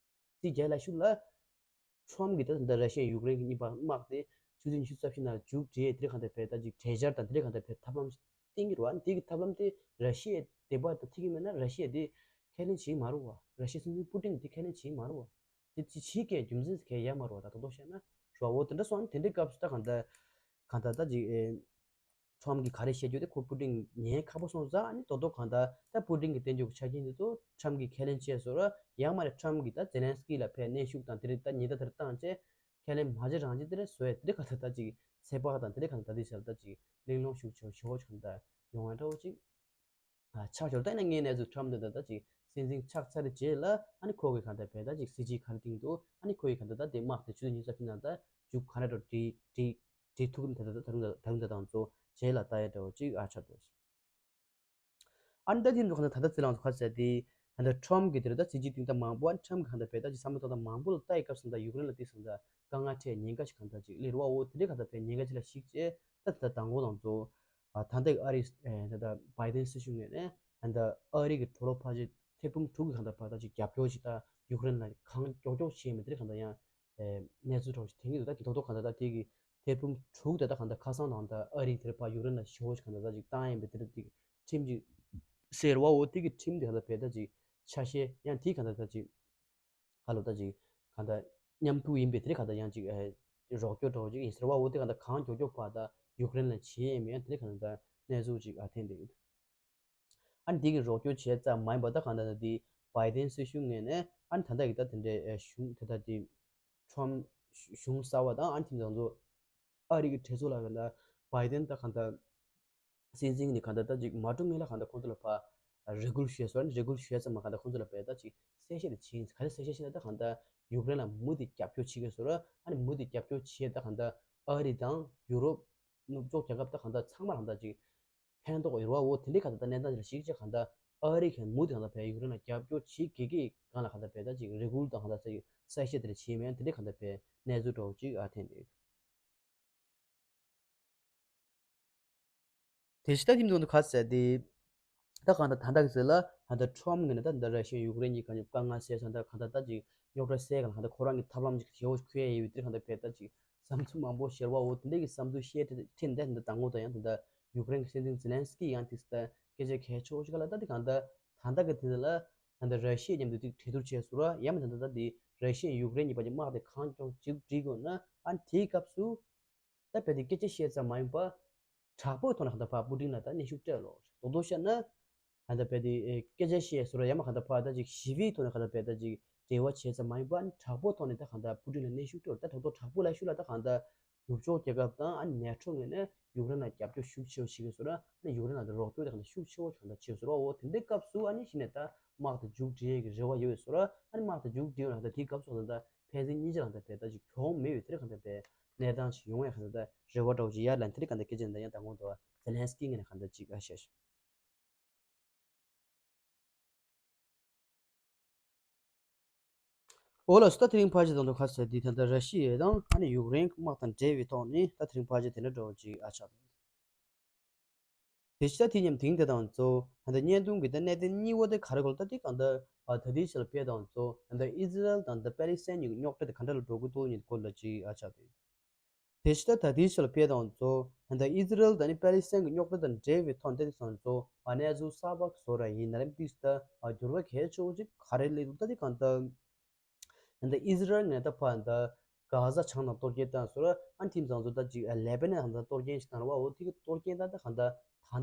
རྩིས་རྒྱག་ལ་ཤུགས་ལ། ཁྲོམ་གྱི་ད་ད་ར་ཤི་ཡ་ཡུཀ་རེན་གྱི་གཉིས་པ་དམག་དེ་ཆུ་ཚོད་ཉི་ཤུ་རྩ་བཞི་ནང་མཇུག་སྒྲིལ་དེ་གང་ལྟར་བས་ད་ཅིག་གྲོས་འཆར་དང་དེ་གང་ལྟར་བས་ཐབས་ལམ་བསྟན་གྱི་རེད་བ། དེ་གི་ཐབས་ལམ་དེ་ར་ཤི་ཡའི་དད་པ་དང་ཐིག་གི་མེད་ན་ར་ཤི་ཡ་དེ་ཁས་ལེན་བྱེད་ཀྱི་མ་རེད་བ། ར་ཤི་ཡའི་སྲིད་འཛིན་པུ་ཏིན་དེ་ཁས་ལེན་བྱེད་ཀྱི་མ་རེད་བ། དེ་ཅི་བྱེད་ཀྱི་རྒྱུ་མཚན་གལ་ཡ་མ་རེད་བ། ད་དོ་དོ་བཤད་ན་རེད་བ། འོ་དེ་འདྲ་སོང་དེ་འདྲའི་སྐབས་སུ་ད་གང་ལྟར་གང་ལྟར་ད་ཅིག་ཨེ། ཁྲོམ་གྱི་ག་རེ་བཤད་རྒྱུ་དེ་ཁོ་པུ་ཏིན་ཉན་ཁག་པོ་སོང་ཙང་ཨ་ནི་དོ་དོ་གང་ལྟར་ད་པུ་ཏིན་གྱི་བསྟན་རྒྱུ་གི་ཆ་རྐྱེན་དེ་ཚོ་ཁྲོམ་གྱིས་ཁས་ལེན་བྱས་སོང་ར། ཡང་མ་རེད་ཁྲོམ་གྱིས་ད་ཛེ་ལན་སི་ཀི་ལ་ཕར་གནོན་ཤུགས་དང་དེ་རིགས་ད་ཉེན་བརྡ་དེ་རིགས་བཏང་བྱས་ཁས་ལེན་མ་བྱེད་རང་བྱེད་དེ་རེད་བཟོས་དེ་རིགས་གང་ལྟར་ད་ཅིག་ཚོད་དཔག་དང་དེ་རིགས་གང་ལྟར་ད་དེ་བྱས་ད་ཅིག་གླེང་སློང་ཤུགས་ཆེ་བ་ཆེ་བོ་གང་ལྟར་ཡོང་བ་འདྲ་བོ་ཅིག་ཆགས་ཆོག་ད་ཡིན་ན་ངའི་གནས་ཚུལ་ཁྲོམ་དེ་ད་ད་ཅིག་སྲིད་འཛིན་ཆགས་ཚར་རྗེས་ལ་ཨ་ནི་ཁོ་གིས་གང་ལྟར་བས་ད་ཅིག་སྲིད་ཇུས་ག་རེ་བཏིང་འདུག་ཨ་ནི་ཁོ་གིས་གང་ལྟར་ད་དེ་དམག་དེ་ཆུ་ཚོད་ཉི་ཤུ་རྩ་བཞི་ནང་ད་མཇུག་ག་འདྲ་འགྲོ་བྲིས་བྲིས་བྲིས་ཐུབ་ཀྱི་ད་ད་ད་རུང་ད་རུང་ད་དང་ཚོ་རྗེས་ལ་ལྟ་ཡ་འདྲ་བོ་ཅིག་ཨ་ཆགས་འདུག་ཨ་ནི་ད་དེ་འདུག་གང་ལྟར་ད་ད་ཚེ་ལང་ཚོ་ཁ་ཟེར་དེ་གང་ལྟར་ཁྲོམ་གི་དེ་རེད། ད་སྲིད་ཇུས་བཏིང་ད་མང་པོ་ཨ་ནི་ཁྲོམ་གི་གང་ལྟར་བས་ད་ཅིག་བསམ་བློ་བཏང་ད་མང་པོ་ལ་ལྟ་ཡི་སྐབས་སུ་ད་ཡུཀ་རེན་ལ་དེ་སོང་ད་དཀའ་ངལ་འཕྲད་ཉེན་ཁ་ཞིག་གང་ལྟར་ཅིག་སླེབས་རེད་བ། འོ་དེ་འདྲའི་གང་ལྟར་བས་ཉེན་ཁ་ཅིག་ལ་གཞིགས་བྱས་ད་ད་ད་དང་པོ་དང་ཚོ། ཨ་ད་ལྟའི་ཨ་རིའི་ཨེ་ད་ལྟ་བྷའི་ཌེན་སྲིད་གཞུང་ངོས་ནས་ད་ལྟ་ཨ་རི་གི་གྲོ་ལོད་ཕལ་ཆེར་ཐེར་འབུམ་དྲུག་གི་གང་ལྟར་བར་ད་ཅིག་རྒྱབ་སྐྱོར་ཞིག་ད་ཡུཀ་རེན་ལ་གང་མགྱོགས་མགྱོགས་བྱས་མེད་དེ་གང་ལྟར་ཡང་ཨེ་གནས་ཚུལ་འདྲ་བོ་ཞིག་ཐོན་གྱི་འདུག་ད་རྡོག་རྡོག་གང་ལྟར་ད་དེ་གི་ཐེར་འབུམ་དྲུག་དེ་ད་གང་ལྟར་ཁ་སང་དང་ད་ཨ་རི་དེར་ཕར་ཡུཀ་རེན་ལ་ཞེ་བོ་ཞིག་གང་ལྟར་ད་ཅིག་བཏང་ཡིན་པའི་དེ་རིགས་ཅིག་ཁྲིམས་ཅིག་ཟེར་བ། འོ་དེ་གི་ཁྲིམས་དེ་གང་ལྟར་བས་ད་ཅིག་ཆ་ཤས་ཡང་དེ་གང་ལྟར་ད་ཅིག་ཁ་ལོ་ད་ཅིག་གང་ལྟར་མཉམ་ཐུག་ཡིན་པའི་དེ་རིགས་གང་ལྟར་ཡང་ཅིག་ཨེ་རོགས་སྐྱོར་འདྲ་བོ་ཅིག་ཡིན་ཟེར་བ། འོ་དེ་གང་ལྟར་གང་མགྱོགས་མགྱོགས་བར་ད་ཡུཀ་རེན་ལ་བྱེད་ཡས་མེད་ཡང་དེ་རིགས་གང་ལྟར་གནས་ཚུལ་ཅིག་ཨ་ཐོན་བསྡད་ཡོད། ཨ་ནི་དེ་གི་རོགས་སྐྱོར་བྱས་ཙམ་མ་ཡིན་པ་ད་གང་ལྟར་ད་དེ་བྷའི་ཌེན་སྲིད་གཞུང་ངོས་ནས་ཨ་ནི་ད་ལྟ་གི་ད་དེ་འདྲའི་ཨེ་གཞུང་དེ་ད་དེ་ཁྲོམ་གཞུང་གསར་བ་དང་ཨ་ནི་དེ་ཚོ་ཨ་རི་གི་གྲོས་ཚོགས་ལ་གང་ལྟར་བྷའི་ཌེན་ད་གང་ལྟར་སྲིད་འཛིན་ནི་གང་ལྟར་ད་ཅིག་མ་འགྲོ་སྔོན་ལ་གང་ལྟར་ཁོང་ཚོ་ལ་ཕར་རེ་སྐུལ་ཞུས་སོང་། རེ་སྐུལ་ཞུས་ཙམ་མ་གང་ལྟར་ཁོང་ཚོ་ལ་བས་ད་ཅིག་གསལ་བཤད་དེ་བྱིན་ག་རེ་གསལ་བཤད་བྱིན་ན་ད་གང་ལྟར་ཡུཀ་རེན་ལ་མུ་མཐུད་རྒྱབ་སྐྱོར་བྱེད་ཀྱི་ཡོད་ཟེར་ར། ཨ་ནི་མུ་མཐུད་རྒྱབ་སྐྱོར་བྱེད་ད་གང་ལྟར་ཨ་རི་དང་ཡུ་རོབ་ནུབ་ཕྱོགས་རྒྱལ་ཁབ་ད་གང་ལྟར་ཚང་མ་གང་ལྟར་ཅིག་ཕན་ཐོགས་ཡོད་ར་བ། འོ་དེ་འདྲའི་གང་ལྟར་ད་གནས་སྟངས་ཅིག་ལ་གཞིགས་བྱས་གང་ལྟར་ཨ་རི་གིས་མུ་མཐུད་གང་ལྟར་བས་ཡུཀ་རེན་ལ་རྒྱབ་སྐྱོར་བྱེད་དགོས་ཀྱི་སྒང་ལ་གང་ལྟར་བས་ད་ཅིག་རེ་སྐུལ་དང་གང་ལྟར་ཅིག་གསལ་བཤད་དེ་འདྲ་བྱེད་མེད་དེ་འདྲའི་གང་ལྟར་བས་གནས་ཚུལ་འདྲ་བོ་ཅིག་ཨ་ཐོན་འདུག་དེ་ཕྱི་ད་ཐིམ་དུ་ཁ་ཟེར་ཏེ། ད་གང་ལྟར་ད་ལྟ་གི་ཟེར་ལ་ད་ལྟ་ཁྲོམ་གི་ནས་ད་ད་ར་ཤི་ཡ་ཡུཀ་རེན་གྱི་གང་ཅི་དཀའ་ངལ་སེལ་ས་ད་གང་ལྟར་ད་ཅིག་རྙོག་དྲ་སེལ་གང་ལ་གང་ལྟར་ཁོ་རང་གི་ཐབས་ལམ་ཅིག་ཞེ་བོ་ཁོས་ཡ་ཡོད་དེ་གང་ལྟར་བས་ད་ཅིག་བསམ་ཚུལ་མང་པོ་ཤར་བ་འོ་དེ་འདྲ་གི་བསམ་ཚུལ་བཤད་ཁྲིད་ཁྲིད་འདས་ད་དང་པོ་ད་ཡང་ད་ད་ཡུཀ་རེན་གྱི་སྲིད་འཛིན་ཛེ་ལན་སི་ཀི་ཡང་དེ་ད་སྐད་ཆ་གལ་ཆེ་བོ་ཞིག་ག་ལ་ད་དེ་གང་ལྟར་ད་ལྟ་གི་དེ་ལ་ད་ད་ར་ཤི་ཡ་མཉམ་དུ་ཅིག་གྲོས་བསྡུར་བྱས་སུ་ར་ཡང་མ་ད་ད་ད་དེ་ར་ཤི་ཡ་ཡུཀ་རེན་གཉིས་བར་གྱི་དམག་དེ་གང་ཅུང་ཅིག་འགྲིག་དགོས་ན་ཨ་དེའི་སྐབས་སུ། ད་བས་དེ་སྐད་ཆ་བཤད་ཙམ་མ་ཡིན་པ། དྲག་པོའི་ཐོག་ནས་གང་ལྟར་ཕར་པུ་ཏིན་ལ་ད་གནོན་ཤུགས་སྤྲད་ལོ། རྡོག་རྡོག་བཤད་ན། ད་ལྟ་བས་དེ་སྐད་ཆ་བཤད་ཟེར་ར་ཡ་མ་གང་ལྟར་ཕར་ད་ཅིག་ཞི་བའི་ཐོག་ནས་གང་ལྟར་བས་ད་ཅིག་འབྲེལ་བ་བྱས་ཙམ་མ་ཡིན་པ་ཨ་ནི་དྲག་པོའི་ཐོག་ནས་ད་གང་ལྟར་པུ་ཏིན་ལ་གནོན་ཤུགས་སྤྲད་ལོ། ད་རྡོག་རྡོག་དྲག་པོ་ལ་ཤུགས་ལ་ད་གང་ལྟར་ནུབ་ཕྱོགས་རྒྱལ་ཁབ་དང་ཨ་ནི་ནེ་ཊོ་ངོས་ནས་ཡུཀ་རེན་ལ་རྒྱབ་སྐྱོར་ཤུགས་ཆེ་བོ་བྱེད་ཀྱི་ཟེར་ར་ཨ་ནི་ཡུཀ་རེན་ལ་ད་རོགས་སྐྱོར་ད་གང་ལྟར་ཤུགས་ཆེ་བོ་གང་ལྟར་བྱེད་ཟེར་ར། འོ་དེ་འདྲའི་སྐབས་སུ་ཨ་ནི་གཞི་ནས་ད་དམག་དེ་མཇུག་སྒྲིལ་གྱི་རེ་བ་ཡོད་ཟེར་ར་ཨ་ནི་དམག་དེ་མཇུག་སྒྲིལ་ཡོང་ན་ད་དེའི་སྐབས་སུ་ད་ད་ཕན་ཚུན་གཉིས་ཆ་ལ་ད་བས་ད་ཅིག་གྱོང་མེད་པའི་དེ་རིང་གང་ལྟར་བས་གནས་སྟངས་ཤིག་ཡོང་ཡ་གང་ལྟར་ད་རེ་བ་འདྲ་བོ་ཅིག་ཡར་ལ་དེ་རིང་གང་ལྟར་སྐད་ཆ་འདི་ཡང་ད་དགོང་དུ་ཛེ་ལན་སི་ཀི་ངོས་ནས་གང་ལྟར་ཅིག་ཨ་བཤད་ཤག་འོ་ལགས་སོ། ད་དེ་རིང་ཕལ་ཆེར་དང་དུ་ཁ་གསལ་འདི་ད་ལྟ་ར་ཤི་ཡ་དང་ཨ་ནི་ཡུཀ་རེན་དམག་དང་འབྲེལ་བའི་ཐོག་ནས་ད་དེ་རིང་ཕལ་ཆེར་དེ་འདྲ་འདྲ་བོ་ཅིག་ཨ་ཆགས་འདུག་དེ་ཕྱི་ད་དེ་མཉམ་དེང་དེ་དང་ཚོ་ཧན་ད་བརྙན་ཐུང་གི་ད་གནད་དོན་གཉིས་པ་དེ་ག་རེ་གོ་ལ་ད་དེ་གང་ད་ད་དེ་ཕྱི་ལ་ཕེ་དང་ཚོ་ཧན་ད་ཨི་ཟི་རལ་དང་ད་པེ་ལི་སི་ཐན་གཉིས་ཀྱི་རྙོག་དྲ་དེ་ག་འདྲ་ལ་འགྲོ་གི་འདུག་ཉིད་སྐོར་ལ་ཅིག་ཨ་ཆགས་དེ། དེ་ཕྱི་ད་ད་དེ་ཕྱི་ལ་ཕེ་དང་ཚོ་ཧན་ད་ཨི་ཟི་རལ་དང་ནི་པེ་ལི་སི་ཐན་གྱི་རྙོག་དྲ་དང་འབྲེལ་བའི་ཐོག་འདི་དེ་ཚོ་ཨ་གནས་ཚུལ་གསར་པ་བཟོ་ར་ཡིན་ན་རེམ་དེ་ཕྱི་ད་ཨ་འགྱུར་བ་གལ་ཆེ་བོ་ཅིག་ག་རེ་སླེབས་འདུག་ད་དེ་གང་ད། ད་ཨི་ཟི་རལ་ནས་ད་ཕར་ད་གྷ་ཟ་བྱང་ནང་གཏོར་སྐྱོན་བཏང་སོང་ར། ཨ་ནི་དེ་ཙང་ཚོ་ད་ཅིག་ལེ་བྷ་ནན་ད་གཏོར་སྐྱོན་ཞིག་བཏང་ར་བ། འོ་དེ་གི་གཏོར་སྐྱོན་ད་ད་གང་ད་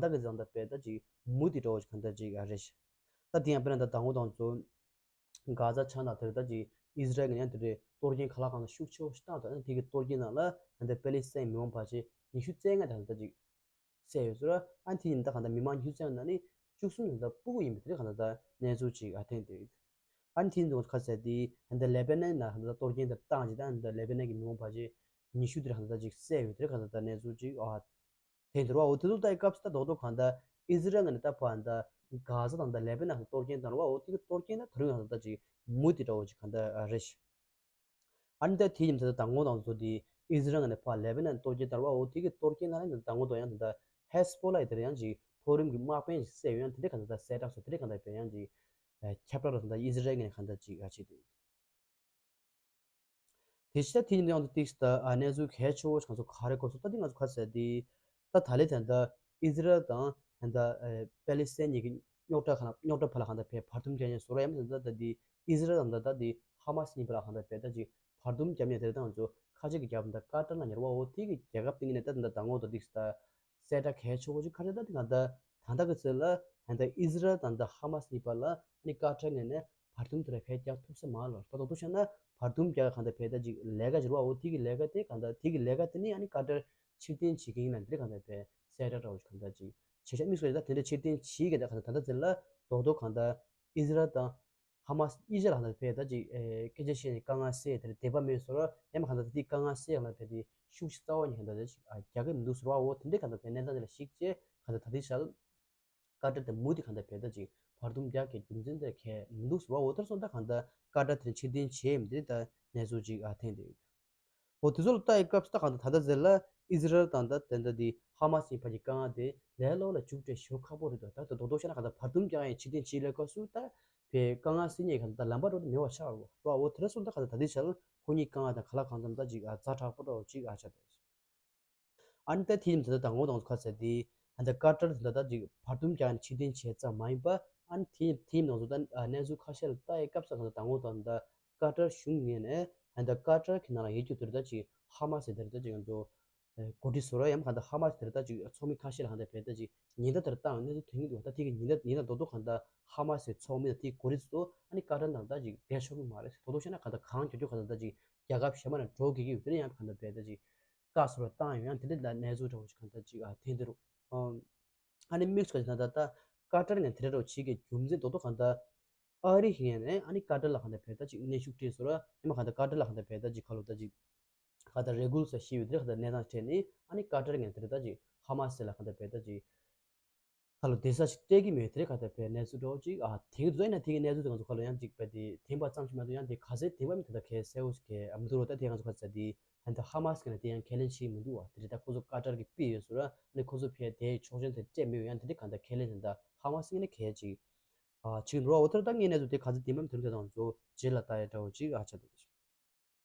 ད་ད་གི་ཙང་ད་དཔེ་ད་ཅིག་མུ་མཐུད་འདྲ་བོ་ཞིག་གང་ད་ཅིག་ཨ་རེད་ཤག་ད་དེ་ཡང་དཔེར་ན་ད་ད་ངོ་དང་ཚོ་གྷ་ཟ་བྱང་ནང་དེར་ད་ཅིག་ཨི་ཟི་རལ་གི་ཡང་དེ་རེད། གཏོར་སྐྱོན་ག་ལ་གང་ད་ཤུགས་ཆེ་བོ་ཞིག་བཏང་ད། ཨ་ནི་དེ་གི་གཏོར་སྐྱོན་ནང་ལ་ད་པེ་ལི་སི་ཐན་མི་མང་ཕལ་ཆེར་ཉི་ཤུ་རྩ་ལྔ་ད་ད་ཅིག་བསད་ཡོད་ཟེར་ར། ཨ་ནི་དེ་ཡིན་ད་གང་ལྟར་མི་མང་ཉི་ཤུ་རྩ་ལྔ་ནང་ནས་བཅུ་གསུམ་ནི་ད་སྤུ་གུ་ཡིན་པའི་དེ་རིང་གང་ལྟར་ད་གནས་ཚུལ་ཅིག་ཨ་ཐོན་བསྡད་ཡོད། ཨ་ནི་དེ་ཡིན་དུས་ཁ་གསལ་དེ་གང་ལྟར་ལེ་བྷ་ནན་ནང་གང་ལྟར་གཏོར་སྐྱོན་དེ་བཏང་རྗེས་ད་གང་ལྟར་ལེ་བྷ་ནན་གྱི་མི་མང་ཕལ་ཆེར་ཉི་ཤུ་དེ་རིང་གང་ལྟར་ཅིག་བསད་ཡོད་དེ་རིང་གང་ལྟར་ད་གནས་ཚུལ་ཅིག་ཨ་ཐོན་བསྡད་ར་བ། འོ་དེ་ཚོ་ལྟ་ཡི་སྐབས་སུ་ད་རྡོག་རྡོག་གང་ལྟར་ཨི་ཟི་རལ་ནས་ད་ཕར་ད་གྷ་ཟ་དང་ད་ལེ་བྷ་ནན་གཏོར་སྐྱོན་བཏང་ར་བ། འོ་དེ་གི་གཏོར་སྐྱོན་ད་ད་རུང་གང་ལྟར་ད་ཅིག་མུ་མཐུད་འདྲ་བོ་ཅིག་གང་ལྟར་རེད་ཤག་ཨ་ནི་ད་དེ་ཡིན་ད་ད་ངོ་དང་ཚོ་དེ་ཨི་ཟི་རལ་ནས་ཕར་ལེ་བྷ་ནན་གཏོར་སྐྱོན་བཏང་ར་བ། འོ་དེ་གི་གཏོར་སྐྱོན་ནང་ནས་ད་ངོ་དང་ཡང་ད་ཧེ་ཟ་བྷོ་ལ་ཡི་དེར་ཡང་ཅིག་མཐོ་རིམ་གྱི་དམག་དཔོན་ཞིག་བསད་ཡོད། ཡང་དེ་འདྲ་གང་ལྟར་ད་གསལ་བསྒྲགས་སོགས་དེ་འདྲ་གང་ལྟར་དཔེ་ཡང་ཅིག་ཁྱབ་བསྒྲགས་རོགས་ད་ཨི་ཟི་རལ་གྱི་ནས་གང་ལྟར་ཅིག་ཨ་བྱེད་དེ། དེ་ཕྱི་ད་དེ་ཡིན་ཡང་དུ་ཏིག་ད་ཨ་གནས་ཚུལ་གལ་ཆེ་བོ་ཞིག་ང་ཚོ་ག་རེ་གོ་སོང་། ད་དེ་ང་ཚོ་ག་ཟེར་དེ་ད་ད་ལེ་དེ་ད་ཨི་ཟི་རལ་དང་ད་ཨ་པེ་ལི་སི་ཐན་གཉིས་ཀྱི་རྙོག་དྲ་གང་ལ་རྙོག་དྲ་བར་ལ་གང་ལྟར་བས་བར་འདུམ་རྒྱག་མཁན་བཟོ་ར་ཡང་ད་ད་དེ་ཨི་ཟི་རལ་དང་ད་ད་དེ་ཧ་མ་སི་གཉིས་བར་ལ་གང་ལྟར་བས་ད་ཅིག་བར་འདུམ་རྒྱབ་མཁན་དེ་ད་ང་ཚོ་ཁ་ཆེ་གི་རྒྱལ་ཁབ་ད་ཀ་ཏར་ལ་ཉེ་བ། འོ་དེ་གི་རྒྱལ་ཁབ་དེ་གི་ནས་ད་ད་ངོ་ད་ཏིག་ད་གསལ་བསྒྲགས་གལ་ཆེ་བོ་ཞིག་ག་རེ་ད་དེ་གང་ལྟར་ད་ལྟ་གི་ཚེ་ལ་ད་ལྟ་ཨི་ཟི་རལ་དང་ད་ཧ་མ་སི་གཉིས་བར་ལ་ནི་ཀ་ཏར་ངོས་ནས་བར་འདུམ་དེ་ར་ཕལ་རྒྱག་ཐུབ་ས་མ་ལ། ད་དོ་དོ་བཤད་ན་བར་འདུམ་རྒྱག་གང་ལྟར་ཕལ་ད་ཅིག་ལས་ཀ་བྱེད་རོགས། འོ་དེ་གི་ལས་ཀ་དེ་གང་ལྟར་དེ་གི་ལས་ཀ་དེ་ནི་ཨ་ནི་ཀ་ཏར་ཕྱིར་འཐེན་བྱེད་ཀྱི་ཡིན་ལ་འདིར་གང་ལྟར་ཕལ་གསལ་བསྒྲགས་འདྲ་བོ་ཞིག་གང་ལྟར་ཅིག་བྱེད་ཤག་དམིགས་སུ་ད་དེ་འདྲ་ཕྱིར་འཐེན་བྱེད་ཀྱི་ད་གང་ལྟར་ད་ལྟ་ཚེ་ལ་དོ་དོ་གང་ལྟར་ཨི་ཟི་རལ་དང་ཧ་མ་སི་གཉིས་ཆ་ལ་གང་ལྟར་ཕལ་ད་ཅིག་སྐད་ཆ་བཤད་ནས་དཀའ་ངལ་སེལ་དེར་བདེ་པ་མེད་བཟོ་ར། ཡང་མ་གང་ལྟར་དེ་དཀའ་ངལ་སེལ་གང་ལྟར་ཕལ་དེ་ཤུགས་ཆེ་རྩ་བ་ཉིད་གང་ལྟར་ཅིག་རྒྱག་གི་མི་འདུག་ཟེར་བ། འོ་དེ་འདྲའི་གང་ལྟར་ཕལ་གནས་སྟངས་དེ་ལ་གཞིགས་བྱས་གང་ལྟར་ད་ལྟའི་ཆར་ཀ་ཏར་དེ་མུ་མཐུད་གང་ལྟར་ཕལ་ད་ཅིག་བར་འདུམ་རྒྱག་གི་རྒྱུ་མཚན་དེ་གལ་མི་འདུག་ཟེར་བ། འོ་དེར་སོང་ད་གང་ལྟར་ཀ་ཏར་དེ་ཕྱིར་འཐེན་བྱས་མི་འདུག་ད་གནས་ཚུལ་ཅིག་ཨ་ཐོན་བསྡད་ཡོད། འོ་དེ་ཚོ་ལ་ལྟ་ཡི་སྐབས་སུ་ད་གང་ལྟར་ད་ལྟ་ཟེར་ལ་ཨི་ཟི་རལ་དང་ད་དེ་འདྲ་དེ་ཧ་མ་སི་གཉིས་བར་གྱི་དཀའ་ངལ་དེ་ལས་སླ་པོ་ལ་མཇུག་སྒྲིལ་ཞུ་ཁག་པོ་རེད་འདུག་ད་ད་རྡོག་རྡོག་བཤད་ན་གང་ལྟར་བར་འདུམ་རྒྱག་ཡང་ཕྱིར་འཐེན་བྱེད་ལས་སྐབས་སུ་ད་ཕལ་དཀའ་ངལ་སེལ་ནས་གང་ལྟར་ལམ་པ་འགྲོ་དུ་མེད་པ་ཆགས་རེད་བ། འོ་དེ་འདྲ་སོང་ད་གང་ལྟར་ད་ལྟའི་ཆར་ཁོ་གཉིས་དཀའ་ངལ་དང་ག་ལ་གང་འཚམ་ད་ཅིག་ཨ་ཛ་དྲག་པོ་འདྲ་བོ་ཅིག་ཨ་ཆགས་བསྡད། ཨ་ནི་ད་དེ་ཡིན་ད་ལྟ་ད་ངོ་དང་ཁ་ཟེར་དེ་ད་ལྟ་ཀ་ཏར་ད་ལྟ་ཅིག་བར་འདུམ་རྒྱག་ནས་ཕྱིར་འཐེན་བྱས་ཙམ་མ་ཡིན་པ། ཨ་ནི་དེ་དེ་ཡིན་ནང་ཚོ་ད་གནས་ཚུལ་ཁ་ཤས་ལ་ལྟ་ཡི་སྐབས་སུ་ད་ལྟ་ད་ངོ་དང་ད་ཀ་ཏར་གཞུང་ངོས་ནས་ད་ལྟ་ཀ་ཏར་གྱི་ནང་ལ་ཡོད་རྒྱུ་དེར་ད་ཅིག་ཧ་མ་སི་དེར་ད་ཅིག་ང་ཚོ་གོ་སྒྲིག་བཟོ་ར་ཡང་ག་ད་ཧ་མ་སི་དེར་ད་ཅིག་ཚོགས་མི་ཁ་ཤས་ལ་གང་ལྟར་ཕལ་ད་ཅིག་ཉེན་བརྡ་དེར་བཏང་གནས་ཚུལ་ཐོན་གྱི་འདུག་ད་དེ་གི་ཉེན་བརྡ་ཉེན་བརྡ་རྡོག་རྡོག་གང་ལྟར་ཧ་མ་སི་ཚོགས་མི་ལ་དེ་གོ་སྒྲིག་བཟོ། ཨ་ནི་ཀ་ཏར་ནང་ད་ཅིག་བསྡད་ཆོག་གི་མ་རེད། རྡོག་རྡོག་བཤད་ན་གང་ལྟར་གང་མགྱོགས་མགྱོགས་གང་ལྟར་ད་ཅིག་རྒྱལ་ཁབ་གཞན་པ་ནས་འགྲོ་དགོས་ཀྱི་ཡོད། དེ་ནས་ཡང་གང་ལྟར་ཕལ་ད་ཅིག་བཀག་སོ་ར་བཏང་ཡོང་ཡང་དེ་འདྲ་ལ་གནས་ཚུལ་འདྲ་བོ་ཞིག་གང་ལྟར་ཅིག་ཨ་ཐེན་དེ་རུ། ཨ་ནི་དམིགས་སུ་བཀར་ན་ད་ལྟ་ཀ་ཏར་ནས་དེ་འདྲ་རོ་བྱེད་ཀྱི་རྒྱུ་མཚན་རྡོག་རྡོག་གང་ལྟར་ཨ་རི་ཡིན་ནས་ཨ་ནི་ཀ་ཏར་ལ་གང་ལྟར་ཕལ་ད་ཅིག་གནོན་ཤུགས་སྤྲད་སོ་ར། ཡང་མ་གང་ལྟར་ཀ་ཏར་ལ་གང་ལྟར་ཕལ་ད་ཅིག་ཁ་ལོ་ད་ཅིག་གང་ལྟར་རེ་སྐུལ་ས་ཞིག་ཡོད་དེ་གང་ལྟར་གནས་སྟངས་སྤྲད་ནས་ཨ་ནི་ཀ་ཏར་ངས་དེ་འདྲ་ད་ཅིག་ཧ་མ་སི་ལ་གང་ལྟར་ཕལ་ད་ཅིག་ཁ་ལོ་བསྡད་ས་ཞིག་སྤྲད་ཀྱི་མེད། དེ་རེད་ག་ད་ཕལ་གནས་ཚུལ་འདྲ་བོ་ཅིག་ཨ་དེང་དུས་ཡིན་ན་དེ་གི་གནས་ཚུལ་དེ་ང་ཚོ་ཁ་ལོ་ཡང་ཅིག་ཕལ་དེ་དེང་པ་ཙམ་ཞིག་མ་གཏོགས་ཡང་དེ་ག་ཚད་དེང་པ་མི་དེ་ད་གལ་གསལ་བོ་ཞིག་གལ་མི་འདུག་རོ། ད་དེ་ང་ཚོ་ག་ཚད་དེ་ཧན་ད་ཧ་མ་སི་གི་ན་དེ་ཡང་ཁས་ལེན་བྱེད་མི་འདུག་བ། དེ་རེད་ད་ཁོ་ཚོ་ཀ་ཏར་གི་པི་ཡོད་སོ་ར་ནི་ཁོ་ཚོ་ཕལ་དེ་ཆོག་མཆན་དེ་སྤྲད་མེད་ཡང་དེ་རེད་ག་ད་ཁས་ལེན་ད་ཧ་མ་སི་གི་ན་གལ་ཅིག་ཨ་ཅིག་འགྲོ་བ། འོ་ཐར་ད་ངའི་གནས་ཚུལ་དེ་ག་ཚད་དེང་པ་མི་དེ་ང་ཚོ་རྗེས་ལ་ལྟ་ཡ་འདྲ་བོ་ཅིག་ཨ་ཆ་འདུག་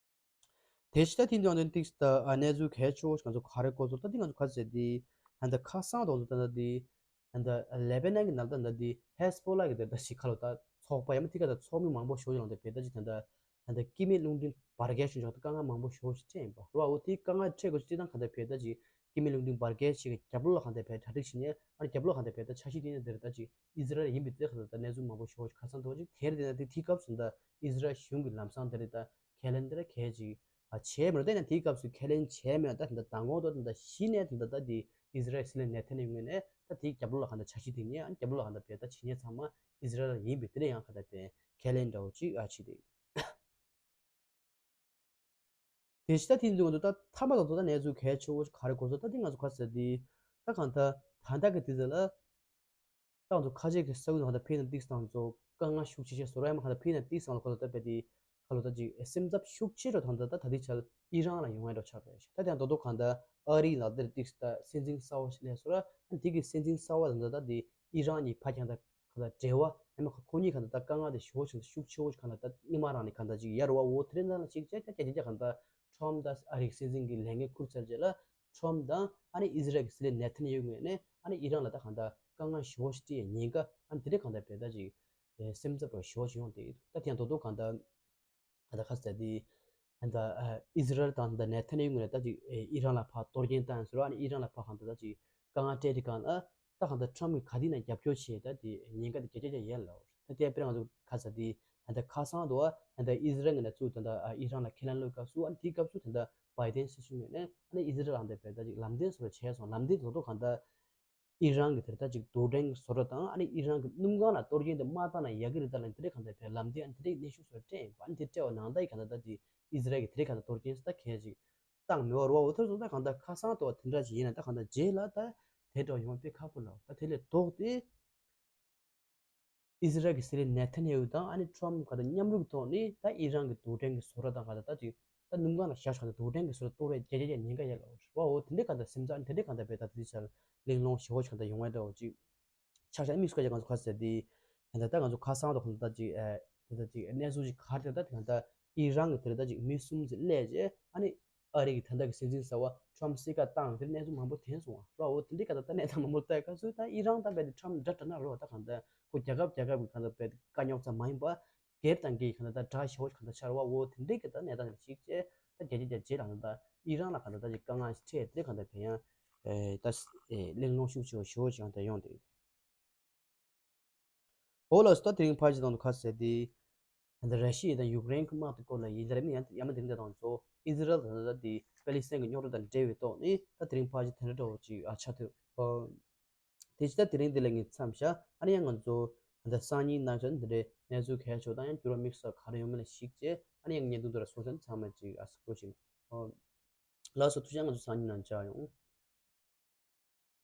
དེ་ཕྱི་ད་དེ་འདྲ་དེ་ཏིག་ད་ཨ་གནས་ཚུལ་གལ་ཆེ་བོ་ཞིག་ང་ཚོ་ག་རེ་གོ་སོང་། ད་དེ་ང་ཚོ་ག་ཚད་དེ་ཧན་ད་ཁ་སང་དང་ཚོ་ད་ད་དེ་ཧན་ད་ལེ་བྷ་ནན་གྱི་ནང་ད་ད་དེ་ཧེ་སི་བྷོ་ལ་གི་དེ་ད་ཞིག་ཁ་ལོ་ད་ཚོགས་པ་ཡང་མ་ཐིག་ག་ད་ཚོགས་མི་མང་པོ་ཞོ་ཡོང་དེ་བེ་ད་ཅིག་ད་ད་ཧན་ད་སྐྱེ་མེད་རླུང་འཕྲིན་འབར་གས་བྱུང་ཆོག་ད་དཀའ་ངལ་མང་པོ་ཞོ་ཞིག་ཕྲད་ཡིན་པ་རོ། འོ་དེ་དཀའ་ངལ་འཕྲད་དགོས་ཅི་ད་ག་ད་བེ་ད་ཅིག་སྐྱེ་མེད་རླུང་འཕྲིན་འབར་གས་ཞིག་གི་རྒྱབ་ལོགས་ལ་ག་ད་བེ་གྲ་སྒྲིག་བྱེད་ཉེ་ཨ་རྒྱབ་ལོགས་ག་ད་བེ་ད་འཆར་གཞི་དེ་ནས་དེ་ད་ཅིག་ཨི་ཟི་རལ་ཡིན་པའི་དེ་ག་ད་ད་གནས་ཚུལ་མང་པོ་ཞོ་ཞིག་ཁ་སང་དོ་ཅིག་དེར་དེ་ན་དེ་དེའི་སྐབས་སུ་ད་ཨི་ཟི་རལ་གཞུང་གི་ལམ་སང་དེ་རེད་ད། ཁས་ལེན་དེ་ར་གལ་ཅིག་ཨ་བྱས་མ་རེད། དེ་ནས་དེའི་སྐབས་སུ་ཁས་ལེན་བྱས་མེད། ད་ད་མདང་དགོང་དུ་ད་གཞི་ནས་ད་ད་དེ་ཨི་ཟི་རལ་སྲིད་བློན་ནེ་ཐན་ཡ་ཧུ་ངོས་ནས་ད་དེའི་རྒྱབ་ལོགས་ལ་གང་ད་འཆར་གཞི་དེ་ནས་ཨ་རྒྱབ་ལོགས་ལ་གང་ད་བེ་ད་བྱེད་ཉེ་ཚང་མ་ཨི་ཟི་རལ་ཡིན་པའི་དེ་རེད་ཡང་ག་ད་བེ་ཁས་ལེན་འདྲ་བོ་ཅིག་ཨ་བྱེད་དེ། དེ་ཕྱི་ད་དེ་འདུག་འདུག་ད་མཐའ་མ་དང་ཐོག་ད་གནས་ཚུལ་གལ་ཆེ་བོ་ག་རེ་གོ་སོང་། ད་དེ་ང་ཚོ་ག་ཟེར་དེ་ད་གང་ད་ད་ད་གི་དེ་ཟེར་ལ། ཏང་ཚོ་ཁ་ཆེ་གི་ས་ཁུལ་ནང་ད་ཕི་ནང་ཏིག་སྟངས་ཚོ་དཀའ་ངལ་ཤུགས་ཆེ་ཆེ་བཟོ་ར་ཡ་མ་ག་ད་ཕི་ནང་ཏིག་སྟངས་ལ་ཁོ་ལ་ད་བེ་དེ་ཁ་ལོ་ད་ཅིག་སེམས་འཚབ་ཤུགས་ཆེ་རོ་ཐང་ད་ད་ད་དེ་ཆལ་ཨི་རན་ལ་ཡོང་ཡ་རོ་ཆགས་རེད། ད་དེ་ཡང་དོ་དོ་གང་ད་ ཨ་རི་ལ་དེར་ཏིག་ད་སྲིད་འཛིན་གསར་བ་ཞིག་སླེབས་སོང་ར། ཨ་ནི་དེ་གི་སྲིད་འཛིན་གསར་བ་དང་ད་ལྟ་དེ་ཨི་རན་གྱི་ཕ་ཁྱང་ད་ག་ད་འབྲེལ་བ་ཡང་མ་ཁོ་གཉིས་ག་ད་ལྟ་དཀའ་ངལ་དེ་ཞེ་པོ་ཞིག་ཤུགས་ཆེ་བོ་ཞིག་ག་ད་ལྟ་སྔོན་མ་རང་ནས་ག་ད་ཅིག་ཡར་བ་འོ་དེ་རིང་ནང་ལ་ཅིག་བྱས་ད་རྒྱ་རྒྱ་རྒྱ་ག་ད་ཁྲོམ་ད་ཨ་རིའི་སྲིད་འཛིན་གྱི་ལས་འགན་ཁུར་ཚར་རྗེས་ལ་ཁྲོམ་དང་ཨ་ནི་ཨི་ཟི་རལ་གྱི་སྲིད་བློན་ནེ་ཐན་ཡ་ཧུ་ངོས་ནས་ཨ་ནི་ཨི་རན་ལ་ད་ག་ད་དཀའ་ངལ་ཞེ་པོ་ཞིག་སྤྲད་ཉེན་ཁ་ཨ་ནི་དེ་རིང་ག་ད་བས་ད་ཅིག་སེམས་འཚབ་རོགས་ཞེ་པོ་ཞིག་ཡོང་དེ་ད་དེ་ཡང་དོ་དོ་ག་ད། ད་ཁ་ས་དེ་ད་ཨི་ཟི་རལ་དང་ད་ནེ་ཐན་ཡ་ཧུ་ངོས་ནས་ད་ཅིག་ཨི་རན་ལ་ཕར་གཏོར་སྐྱོན་བཏང་ཟེར་བ་ནི་ཨི་རན་ལ་ཕར་གང་ད་ད་ཅིག་དཀའ་ངལ་སྤྲད་དེ་གང་ལ་ད་གང་ད་ཁྲམ་གྱི་ག་དེ་ན་རྒྱབ་སྐྱོར་བྱས་ད་དེ་ཉེན་ཁ་དེ་རྒྱ་རྒྱ་རྒྱ་ཡལ་ལ། ད་དེ་དཔེར་ང་ཚོ་ཁ་ས་དེ་ད་ཁ་སང་དུ་ད་ཨི་ཟི་རལ་ངོས་ནས་ཚུར་ད་ཨི་རན་ལ་ཁས་ལེན་ལོས་སྐབས་སུ་ཨ་ནི་དེའི་སྐབས་སུ་ད་བའི་ཏན་སྲིད་གཞུང་ངོས་ནས་ཨ་ནི་ཨི་ཟི་རལ་ལ་ད་བས་ད་ཅིག་ལམ་སྟོན་སོགས་བྱས་སོང་། ལམ་སྟོན་དེ་ཚོ་གང་ད། ཨི་རན་གྱི་དེར་ད་ཅིག་རྡོག་ཕྲན་གྱི་བཟོ་གྲྭ་དང་ཨ་ནི་ཨི་རན་གྱི་སྣུམ་ཁང་ལ་གཏོར་སྐྱོན་དེ་མ་བཏང་ན་ཡག་གི་རེད་ད་ལ་དེ་རིང་གང་ལྟར་བས་ལམ་སྟོན་ཨ་ནི་དེ་རིང་གནས་ཤུགས་སོགས་སྤྲད་ཡིན་པ། ཨ་ནི་དེ་སྤྲད་པ་ནང་ལྟར་གྱི་གང་ལྟར་ད་ཅིག་ཨི་ཟི་རལ་གྱི་དེ་རིང་གང་ལྟར་གཏོར་སྐྱོན་ད་གལ་ཅིག་བཏང་མེད་པ་རེད་བ། འོ་དེར་སོང་ད་གང་ལྟར་ཁ་སང་དུ་བ་དེ་འདྲ་ཅིག་ཡིན་ན་ད་གང་ལྟར་རྗེས་ལ་ད་དེ་འདྲ་ཡོང་དཔེ་ཁག་པོ་ལ། ད་དེ་ལས་ལྡོག་སྟེ། ཨི་ཟི་རལ་གྱི་སྲིད་བློན་ནེ་ཐན་ཡ་ཧུ་དང་ཨ་ནི་ཁྲོམ་ག་ད་མཉམ་རུབ་ཐོག་ནས་ད་ཨི་རན་གྱི་རྡོག་ཕྲན་གྱི་བཟོ་གྲྭ་དང་ག་ད་ད་ཅིག་ད་སྣུམ་ཁང་ལ་བཞག་ཆོག་ད་རྡོག་ཕྲན་གྱི་བཟོ་གྲྭ་གཏོར་བའི་རྒྱ་རྒྱ་རྒྱ་ཉེན་ཁ་ཡལ་ལ་བ། འོ་དེ་འདྲའི་ག་ད་སེམས་ཚ་དེ་འདྲའི་ག་ད་བས་ད་དེ་ཆར་གླེང་སློང་ཞེ་པོ་ཞིག་ག་ད་ཡོང་བ་འདྲ་བོ་ཅིག་ཆགས་ཤག་དམིགས་སུ་བཀར་ཀྱང་ང་ཚོ་ཁ་ས་དེ་ད་ད་ང་ཚོ་ཁ་སང་དུ་ག་ད་ཅིག་ད་ད་ཅིག་གནས་ཚུལ་ཞིག་ག་རེ་ད་ད་ད་ཨི་རན་གྱི་དེ་ད་ཅིག་མི་གསུམ་ཞིག་སླེབས་རྗེས་ཨ་ནི། ཨ་རི་གི་ད་ལྟ་གི་སྲིད་འཛིན་གསར་བ་ཁྲོམ་སྲིད་ཀ་བཏང་དེར་གནས་ཚུལ་མང་པོ་ཐོན་སོང་བ་རོ། འོ་དེ་འདྲའི་ག་ད་ལྟ་གནས་སྟངས་མང་པོ་ལྟ་ཡ་ག་ཚོད་ད་ཨི་རན་ད་བས་ཏེ་ཁྲོམ་འདྲ་འདྲ་ན་རོ། ད་གང་ལྟར་ཁོ་རྒྱལ་ཁབ་རྒྱལ་ཁབ་ཀྱི་ག་ད་བས་ཏེ་དཀའ་རྙོག་ཙམ་མ་ཡིན་པ་སྒེར་དང་སྒེར་གྱི་ག་ད་ད་དགྲ་ཞེ་པོ་ག་ད་ཆགས་རོ་བ། འོ་དེ་འདྲའི་ག་ད་གནས་སྟངས་ཞིག་བྱས་ད་རྒྱ་རྒྱ་རྒྱ་རྗེས་ལ་ད་ཨི་རན་ལ་ག་ད་ད་ཅིག་དཀའ་ངལ་ཞིག་འཕྲད་དེ་ག་ད་བས་ཡང་ད་གླེང་སློང་ཤུགས་ཆེ་བ་ཞེ་པོ་ཅིག་ཡང་ད་ཡོང་དེ། འོ་ལགས་སོ། ད་དེ་རིང་ཕལ་ཆེར་དང་དུ་ཁ་གསལ་ཏེ། ད་ར་ཤི་ཡ་དང་ཡུཀ་རེན་གྱི་དམག་དེ་སྐོར་ལ་ཡིན། ད་རེས་ནས་ཡང་ཡང་མ་དེ་རིང་དེ་དང་ཚོ་ཨི་ཟི་རལ་དང་ད་དེ་པེ་ལི་སི་ཐན་གྱི་རྙོག་དྲ་དང་འབྲེལ་བའི་ཐོག་ནས་ད་དེ་རིང་ཕལ་ཆེར་དེ་འདྲ་འདྲ་བོ་ཅིག་ཨ་ཆགས་ཐུབ། ཨོ། དེ་ཕྱི་ད་དེ་རིང་འདི་ལ་ངས་མཚམས་བཞག་ཨ་ནི་ཡང་ང་ཚོ་ད་སང་ཉིན་ནང་ཆ་འདི་འདྲའི་གནས་ཚུལ་གལ་ཆེ་བ་དང་ཡང་འགྱུར་བ་དམིགས་བསལ་ག་རེ་ཡོང་མིན་ལ་གཞིགས་བྱས་ཨ་ནི་ཡང་བརྙན་ཐུང་འདི་ལ་སོང་ཙང་ཚང་མ་ཅིག་ཨ་སི་ཀོ་ཤིན། ཨོ། ལགས་སོ། ཐུགས་རྗེ་ཆེ། ང་ཚོ་སང་ཉིན་ནང་མཇལ་ཡོང་།